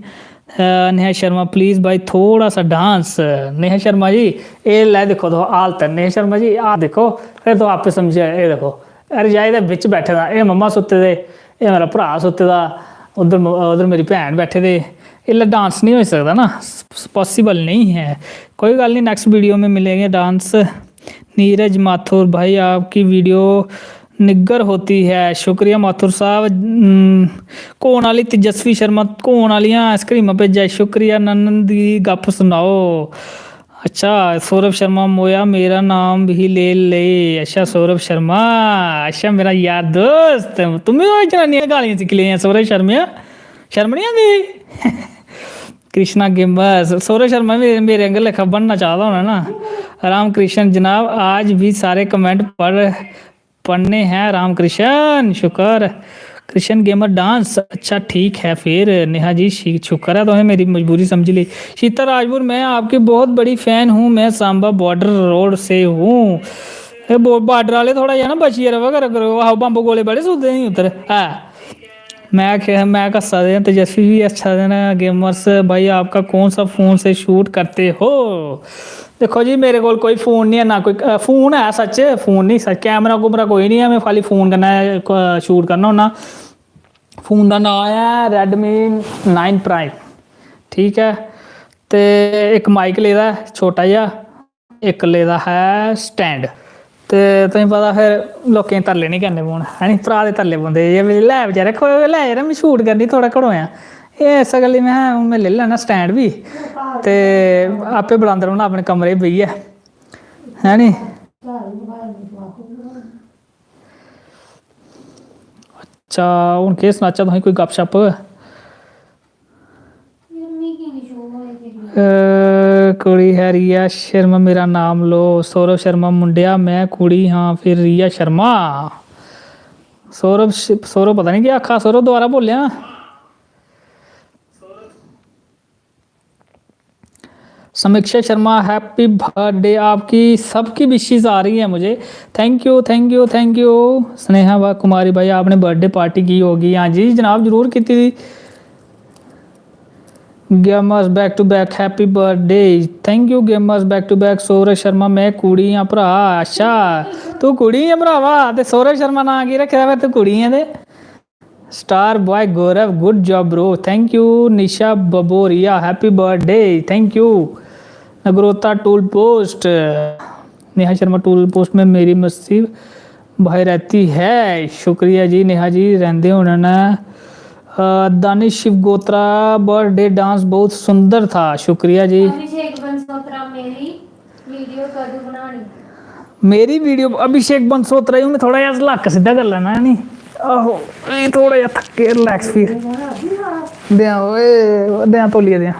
नेहा शर्मा प्लीज भाई थोड़ा सा डांस। नेहा शर्मा जी, एह् लै दिक्खो तुस हालत नेहा शर्मा जी, आ दिक्खो, फिर तुस आपे समझी जाओ। एह् दिक्खो, रजाई दे बिच बैठे दा, एह् मम्मा सुत्ते दे, एह् मेरा भ्राऽ सुत्ते दा, उद्धर उद्धर मेरी भैन बैठे दे। इसलै डांस निं होई सकदा ना, पॉसिबल नहीं है। कोई गल्ल नहीं, नेक्स्ट वीडियो में मिलेंगे डांस। नीरज माथुर भाई, आपकी वीडियो निग्गर होती है। शुक्रिया माथुर साहब। हम्म, कौन आह्ली तेजस्वी शर्मा, कौन आह्लियां आइसक्रीमां भेजा? शुक्रिया। नंदन दी गप्प सुनाओ। अच्छा, सौरभ शर्मा मोया, मेरा नाम भी ले ले। अच्छा, सौरभ शर्मा, अच्छा, मेरा यार दोस्त, तुम्हें वो जनानियां गालियां सिक्खी लेइयां सौरभ शर्मा, शर्म नहीं आती? कृष्णा गेमर्स, सौरभ शर्मा मेरे मेरे आंगर लेखा बनना चाहता होना ना। राम कृष्ण जनाब, आज भी सारे कमेंट पढ़ पढ़ने हैं राम कृष्ण। शुक्र। कृष्ण गेमर डांस, अच्छा ठीक है फिर। नेहा जी, शी- शुक्र है तुसें मेरी मजबूरी समझी लेई। शीतल राजपूत, मैं आपकी बहुत बड़ी फैन हूँ, मैं सांबा बॉर्डर रोड से हूँ। एह् बो- बॉर्डर आह्ले थोह्ड़ा जेहा ना बचियै र'वा करा करो, आहो बम्ब गोले बड़े सुट्टदे नी उद्धर। है, मैं आखेआ, मैं हस्सा दे आं, तेजस्वी बी हस्सा दे न। गेमर्स भाई, आपका कौन सा फोन से शूट करते हो? दिक्खो जी, मेरे कोल कोई फोन निं ऐ, ना कोई अ, फोन है सच, फोन निं सच, कैमरा कुमरा कोई निं ऐ, में खाली फोन कन्नै क- शूट करना होन्ना। फोन दा नांऽ ऐ Redmi nine Prime, ठीक ऐ। ते इक माइक लेदा ऐ छोटा जेहा, इक लेदा ऐ स्टैंड। ते तुसें पता फिर लोकें गी तरले निं करने पौन, है नी? भ्राऽ दे तरले पौंदे, "एह् लै बेचारे, खो लै यार, में शूट करनी, थोह्ड़ा घड़ोआं।" एह् इस्सै गल्लै में, हून में लेई लैना स्टैंड बी ते आपे बलांदे रौह्ना अपने कमरे च बेहियै, है नी? अच्छा, हून केह् सनाचै तुसें कोई गपशप? अ, कुड़ी है रिया शर्मा, मेरा नाम लो। सौरभ शर्मा मुंडेआ, मैं कुड़ी हां, फिर रिया शर्मा। सौरभ श- सौरभ पता नहीं केह् आखा, सौरभ दोबारा बोलेआ। समीक्षा शर्मा, हैप्पी बर्थडे। आपकी सबकी विशेस आ रही है मुझे। Thank U, thank U, thank U. Sneha व कुमारी भाई, आपने बर्थडे पार्टी की होगी? हाँ जी जनाब, जरूर की थी। Gamers back to back, happy birthday, thank you gamers back to back। Saurabh Sharma, मैं कुड़ी आं भ्रा। अच्छा, तू कुड़ी ऐ भ्रावा, ते सौरभ शर्मा नां की रक्खे दा, फिर तू कुड़ी ऐ ते। Star boy Gaurav, good job bro, thank you. Nisha Baboria, happy birthday, thank you. Nagrota toll post, Neha Sharma toll post में मेरी मसीब भाई रहती है। शुक्रिया जी नेहा जी, रहंदे होने न। अ, दानिश शिव गोत्रा, बर्थडे डांस बहुत सुंदर था। शुक्रिया जी। अभिषेक बंसोत्रा, मेरी वीडियो कदूं बनानी? मेरी वीडियो, अभिषेक बंसोत्रा जी, हून थोड़ा जेहा लक्क सिद्धा करी लैना है नी। आहो, एह् थोड़ा जेहा थक्के, रिलैक्स फील। देआं ओए, देआं तौलिया देआं।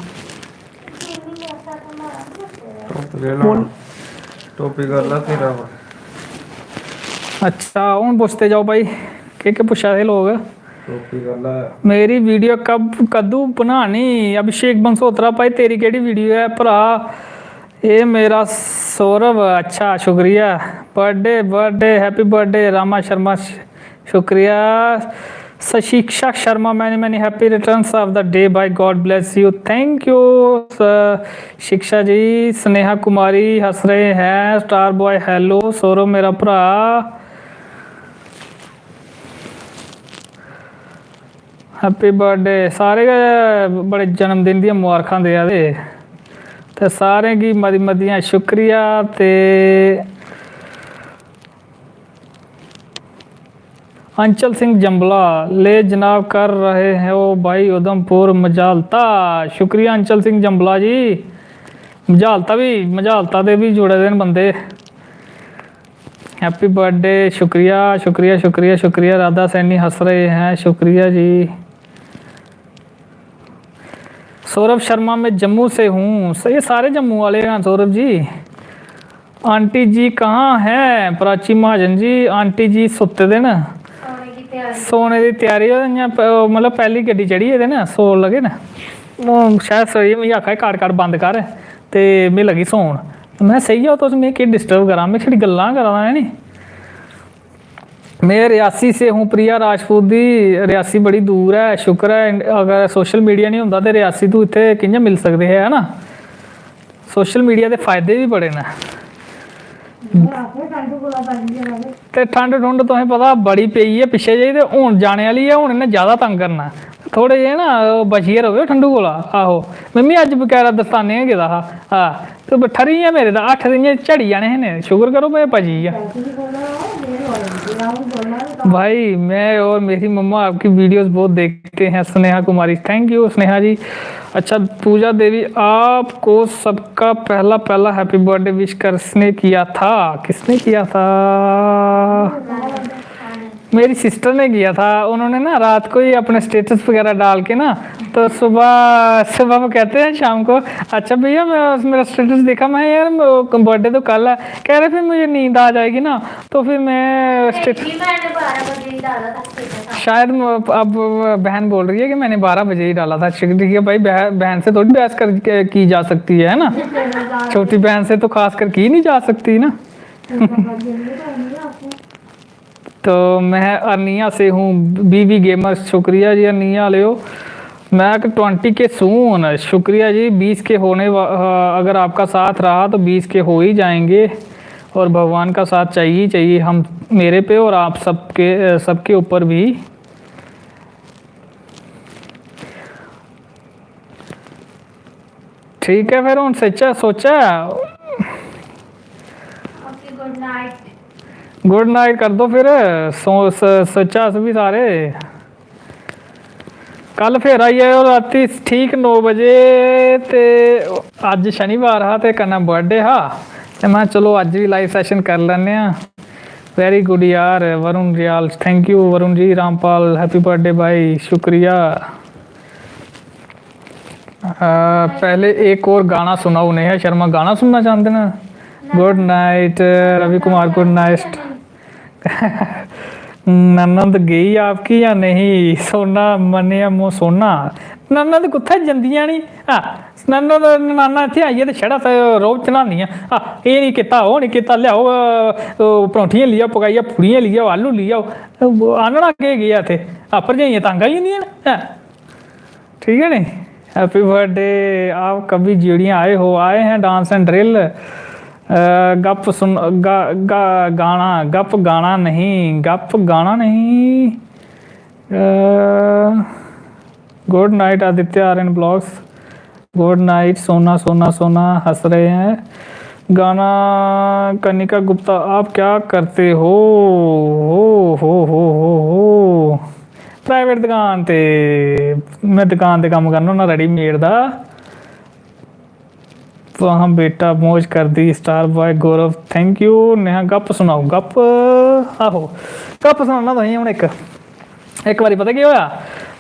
टोपी कर ला फिर अब। अच्छा, हून पुछदे जाओ भाई, केह् केह् पुच्छा दे लोग? टोपी कर ला। मेरी वीडियो कब, कदू बनानी? अभिषेक बंसोत्रा, भाई तेरी केह्ड़ी वीडियो ऐ भ्रा? एह् मेरा सौरभ, अच्छा शुक्रिया। Birthday, birthday, happy birthday Rama Sharma, शुक्रिया। सशिक्षा Sharma, many many happy returns of the day, by God bless you, thank you। शिक्षा जी। स्नेहा कुमारी हंस रहे हैं, स्टार बॉय हेलो, सौरभ मेरा भ्रा। Happy birthday. सारे गै बड़े जन्मदिन दियां मबारखां देआ दे, ते सारें गी मती मतियां शुक्रिया। ते अंचल सिंह जंबला, ले जनाब कर रहे हो भाई उधमपुर मजालता। शुक्रिया अंचल सिंह जंबला जी। मजालता भी, मजालता दे भी जुड़े दे न बंदे। Happy birthday. शुक्रिया, शुक्रिया, शुक्रिया, शुक्रिया। राधा सैनी हंस रहे हैं, शुक्रिया जी। सौरभ शर्मा, मैं जम्मू से हूँ। स- ये सारे जम्मू वाले हैं सौरभ जी। आंटी जी कहाँ हैं? प्राची महाजन जी, आंटी जी सुत्ते दे न। सोने दी त्यारी। सोने दी त्यारी, ओह् इ'यां प-, मतलब पैह्ली गड्डी चढ़ी गेदे न, सौन लगे न। ओह् शायद सोई, मिगी आखा दे, "काट काट बंद कर", ते में लगी सौन। में, "सेही जाओ तुस, में केह् डिस्टर्ब करां, में छड़ी गल्लां करा दा, है नी?" मैं रियासी से हूँ प्रिया राजपूत दी। रियासी बड़ी दूर ऐ। शुक्र ऐ, अगर सोशल मीडिया नहीं होंदा ते रियासी तू इत्थै कि'यां मिल सकदे हे, है ना? सोशल मीडिया दे फायदे बी बड़े न। ते ठंड ठुंड तुसें पता बड़ी पेई ऐ पिच्छे जेही, ते हून जाने आह्ली ऐ, हून इन्नै ज्यादा तंग करना। थोड़े जेह् ना, ओह् बचियै र'वेओ ठंडू कोला। आहो, में बी अज्ज बकायदा दस्ताने गै गेदा हा। हां, ते ब-, ठरी गेआ मेरे दा हत्थ, ते इ'यां झड़ी जाने हे ने। शुक्र करो में बची गेआ। भाई, मैं और मेरी मम्मा आपकी वीडियोस बहुत देखते हैं। स्नेहा कुमारी, थैंक यू स्नेहा जी। अच्छा, पूजा देवी, आपको सबका पहला, पहला हैप्पी बर्थडे विश किसने किया था? किसने किया था? मेरी सिस्टर ने किया था। उन्होंने ना रात को ही अपने स्टेटस वगैरह डाल के ना, तो सुबह, सुबह वो कहते हैं शाम को, "अच्छा भैया, मैं, मेरा स्टेटस देखा, मैं, यार, बर्थडे तो कल है।" कह रहे, "फिर मुझे नींद आ जाएगी ना, तो फिर मैं स्टेटस।" मैंने बारह बजे ही डाला था स्टेटस। शायद म-, अब बहन बोल रही है कि मैंने बारह बजे ही डाला था। ठीक है भाई, बह-, बहन से थोड़ी बहस कर, की जा सकती है, है ना? छोटी बहन से तो खास कर की नहीं जा सकती ना। तो मैं अरनिया से हूँ, बीवी गेमर, शुक्रिया जी अरनिया वालेओ। मैक ट्वेंटी के सून, शुक्रिया जी। बीस के होने वा-, अ, अगर आपका साथ रहा तो बीस के हो ही जाएंगे, और भगवान का साथ चाहिए ही चाहिए हम, मेरे पे और आप सबके, अ, सबके ऊपर भी। ठीक है, फिर हूँ सोचा, सोचा। Okay, good night. Good night कर दो फिर, सो, स-, सोचा अस भी सारे। कल फिर आई जाएओ राती ठीक नौ बजे। ते अज्ज शनिवार हा ते कन्नै बर्थडे हा, ते मैं, "चलो, अज्ज भी लाइव सैशन करी लैन्ने आं।" वेरी गुड यार, Varun riyal, thank U Varun ji. Rampal, happy birthday भाई, शुक्रिया। अ, पहले एक और गाना सुनाओ। नेहा शर्मा गाना सुनना चाहते हैं। Good night Ravi Kumar, good night. ननद गई आपकी या नहीं? सोना मन्नेआ मो सोना। ननद कुत्थै जंदियां नी? आ, ननद, ननाना इत्थै आइयै ते छड़ा ते रौब चढ़ांदियां। आ, एह् निं कीता, ओह् निं कीता, लेआओ, अ, अ, परौंठियां लेई आओ, पकाइयै पूड़ियां लेई आओ, आलू लेई आओ। आह्नना केह् गेआ इत्थै? आ, भरजाइयां तंग आई जंदियां न। हैं? ठीक है नी? Happy birthday. आप कभी जीड़ियाँ आए हो? आए हैं, डांस एंड ड्रिल। अ, गप सुन, गा, गा, गाना, गप गाना नहीं, गप गाना नहीं। अ, good night Aditya Aryan blogs. Good night, सोना, सोना, सोना, हंस रहे हैं। गाना कनिका गुप्ता, आप क्या करते हो? हो, हो, हो, हो, हो। प्राइवेट दुकान ते, मैं दुकान ते कम्म करना होन्ना, रेडीमेड दा। तो हाँ बेटा, मौज कर दी, स्टार बॉय गौरव, थैंक यू। नेहा गप सुनाओ, गप, आहो, गप सनाना तुसेंगी हून इक। इक बारी पता केह् होआ,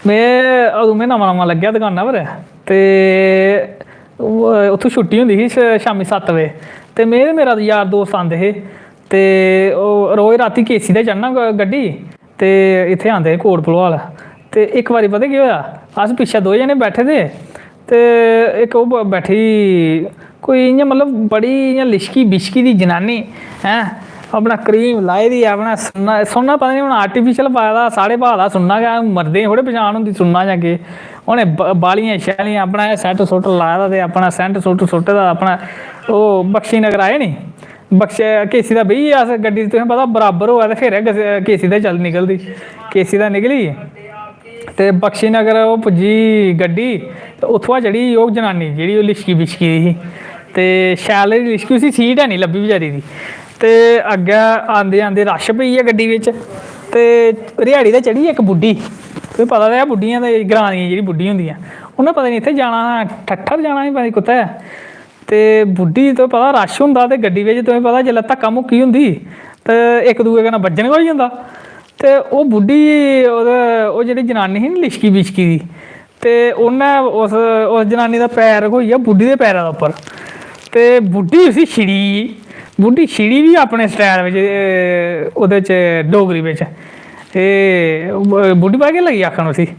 में, अदूं में नमां नमां लग्गेआ दकाना पर, ते ओह्, उत्थूं छुट्टी होंदी ही श-, शामीं सत्त बजे, ते में ते मेरा यार दोस्त आंदे हे, ते ओह् रोज रातीं केसी दा चढ़ना ग-, गड्डी, ते इत्थै आंदे हे कोट भलवाल। ते इक बारी पता केह् होआ, अस पिच्छें दो जने बैठे दे, ते इक ओह् ब-, बैठी कोई इ'यां, मतलब, बड़ी इ'यां लिशकी बिशकी दी जनानी, हैं, अपना क्रीम लाई दी, अपना सुन्ना, सुन्ना पता निं हून आर्टिफिशियल पाए दा, साढ़े भाऽ दा सुन्ना गै, मर्दें गी थोह्ड़े पछान होंदी सुन्ना जां केह्। उ'नें ब-, बालियां शालियां, अपना एह् सैट्ट सुट्ट लाए दा ते अपना सैंट सुट्ट सुट्टे दा, अपना ओह् बख्शी नगर आए नी, बख्श-, केसी दा बेही गे अस गड्डी च, तुसें पता बराबर होऐ ते फिर गै केसी दा चल निकलदी। केसी दा निकली ते बख्शी नगर ओह् पुज्जी गड्डी, ते उत्थुआं चढ़ी ओह् जनानी जेह्ड़ी ओह् लिशकी बिशकी दी ही, ते शैल जेही लिशकी, उसी सीट है निं लब्भी बचैरी दी। ते अग्गें आंदे आंदे रश पेई गेआ गड्डी बिच, ते रिहाड़ी ते चढ़ी इक बुड्ढी। तुसें पता ते ऐ, बुड्ढियां ते ग्रां दियां जेह्ड़ी बुड्ढियां होंदियां, उ'नें पता निं इत्थै जाना हा, ठट्ठर जाना हा, पता निं कुत्थै। ते बुड्ढी, तुसें पता, रश होंदा ते गड्डी बिच, तुसें पता, जेल्लै धक्का मुक्की होंदी ते इक दूए कन्नै बज्जन गै होई जंदा। ते ओह् बुड्ढी, ओह्दे, ओह् जेह्ड़ी जनानी ही ना, लिशकी बिशकी दी, ते उन्नै उस, उस जनानी दा पैर रखोइयै बुड्ढी दे पैरै दे उप्पर, ते बुड्ढी उसी छिड़ी, बुड्ढी छिड़ी बी अपने स्टाइल बिच, ए, ओह्दे च, डोगरी बिच। ए, बुड्ढी पता केह् लगी आखन उसी,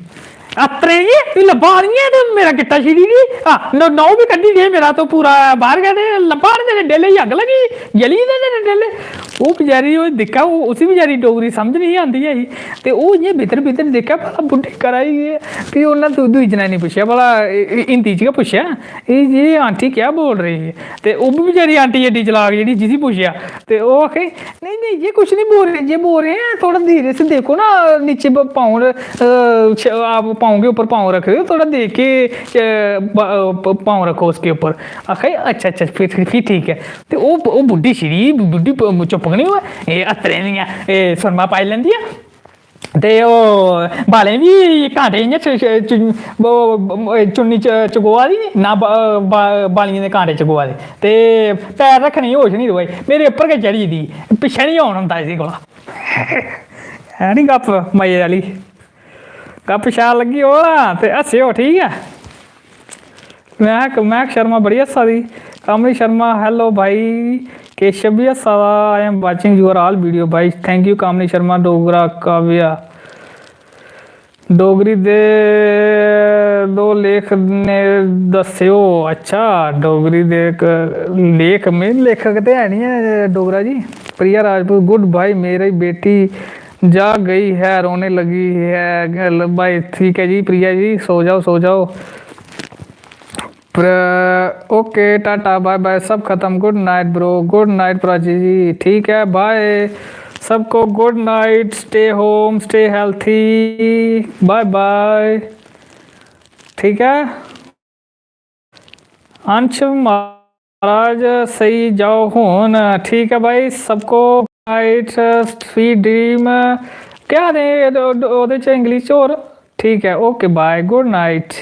"अत्तरे जी, तूं लब्भा निं ऐ ते मेरा गिट्टा छिड़ी दी, आ, न-, नौ बी कड्ढी दे मेरा, तो पूरा बाहर गै ते लब्भा निं, तेरे डेले गी अग्ग लगी, जली दे तेरे डेले।" ओह् बेचारी, ओह् दिक्खा, ओह्, उसी बेचारी डोगरी समझ निं आंदी ऐ ही, ते ओह् इ'यां बितर बितर दिक्खा, भला बुड्ढी करा दी ऐ। फ्ही उन्नै दू-, दूई जनानी पुच्छेआ, भला ए-, ए-, हिंदी च गै पुच्छेआ, "ये, ये आंटी क्या बोल रही है?" ते ओह् बी बेचारी आंटी एड्डी चलाक जेह्ड़ी, जिसी पुच्छेआ, ते ओह् आखै, "नहीं, नहीं, ये कुछ नहीं बोल रहे, ये बोल रहे हैं, थोड़ा धीरे से देखो ना, नीचे ब-, पाँव, अ, छ-, आप पाँव के ऊपर पाँव रख रहे हो, थोड़ा देख के, अ, ब-, अ, प-, पाँव रखो उसके ऊपर।" आखै, "अच्छा, अच्छा, फिर, फिर ठीक है।" ते ओह्, ओह् बुड्ढी छिड़ी, बुड्ढी प-, चुप्प गै निं होऐ, एह् अत्तरें दियां, एह् सुरमा पाई लैंदी ऐ। ते ओह् बालें बी कांटे इ'यां च-, च-, च-, ओह्, चुन्नी च-, चकोआ दी, ना बा-, बा-, बालियें दे कांटे चकोआ दे। ते पैर रक्खने दी होश निं र'वै, मेरे उप्पर गै चढ़ी दी, पिच्छें निं औन होंदा इसी कोला। है नी गप्प मजे आह्ली? गप्प शैल लग्गी होग ना ते हस्सेओ, ठीक ऐ? महक, महक शर्मा बड़ी हस्सा दी। कामनी शर्मा, hello भाई। केशव भी हस्सा दा। I am watching your all video भाई। Thank you कामनी शर्मा। डोगरा काव्या, डोगरी दे दो लेख ने दस्सेओ। अच्छा, डोगरी दे इक लेख, में लेखक ते है नहीं ऐ डोगरा जी। प्रिया राजपूत, good भाई, मेरी बेटी जा गई है, रोने लगी है। भाई ठीक है जी प्रिया जी, सो जाओ, सो जाओ। प्र-, ओके, टाटा, बाय बाय, सब खत्म। Good night bro, good night Prachi ji. ठीक है, बाय सबको, good night, stay home, stay healthy, bye bye. ठीक है, अंश महाराज, सही जाओ हुन। ठीक है भाई, सबको नाइट, स्वीट ड्रीम। क्या आखदे ओह्दे च इंग्लिश च होर? ठीक है, ओके, बाय, गुड नाइट।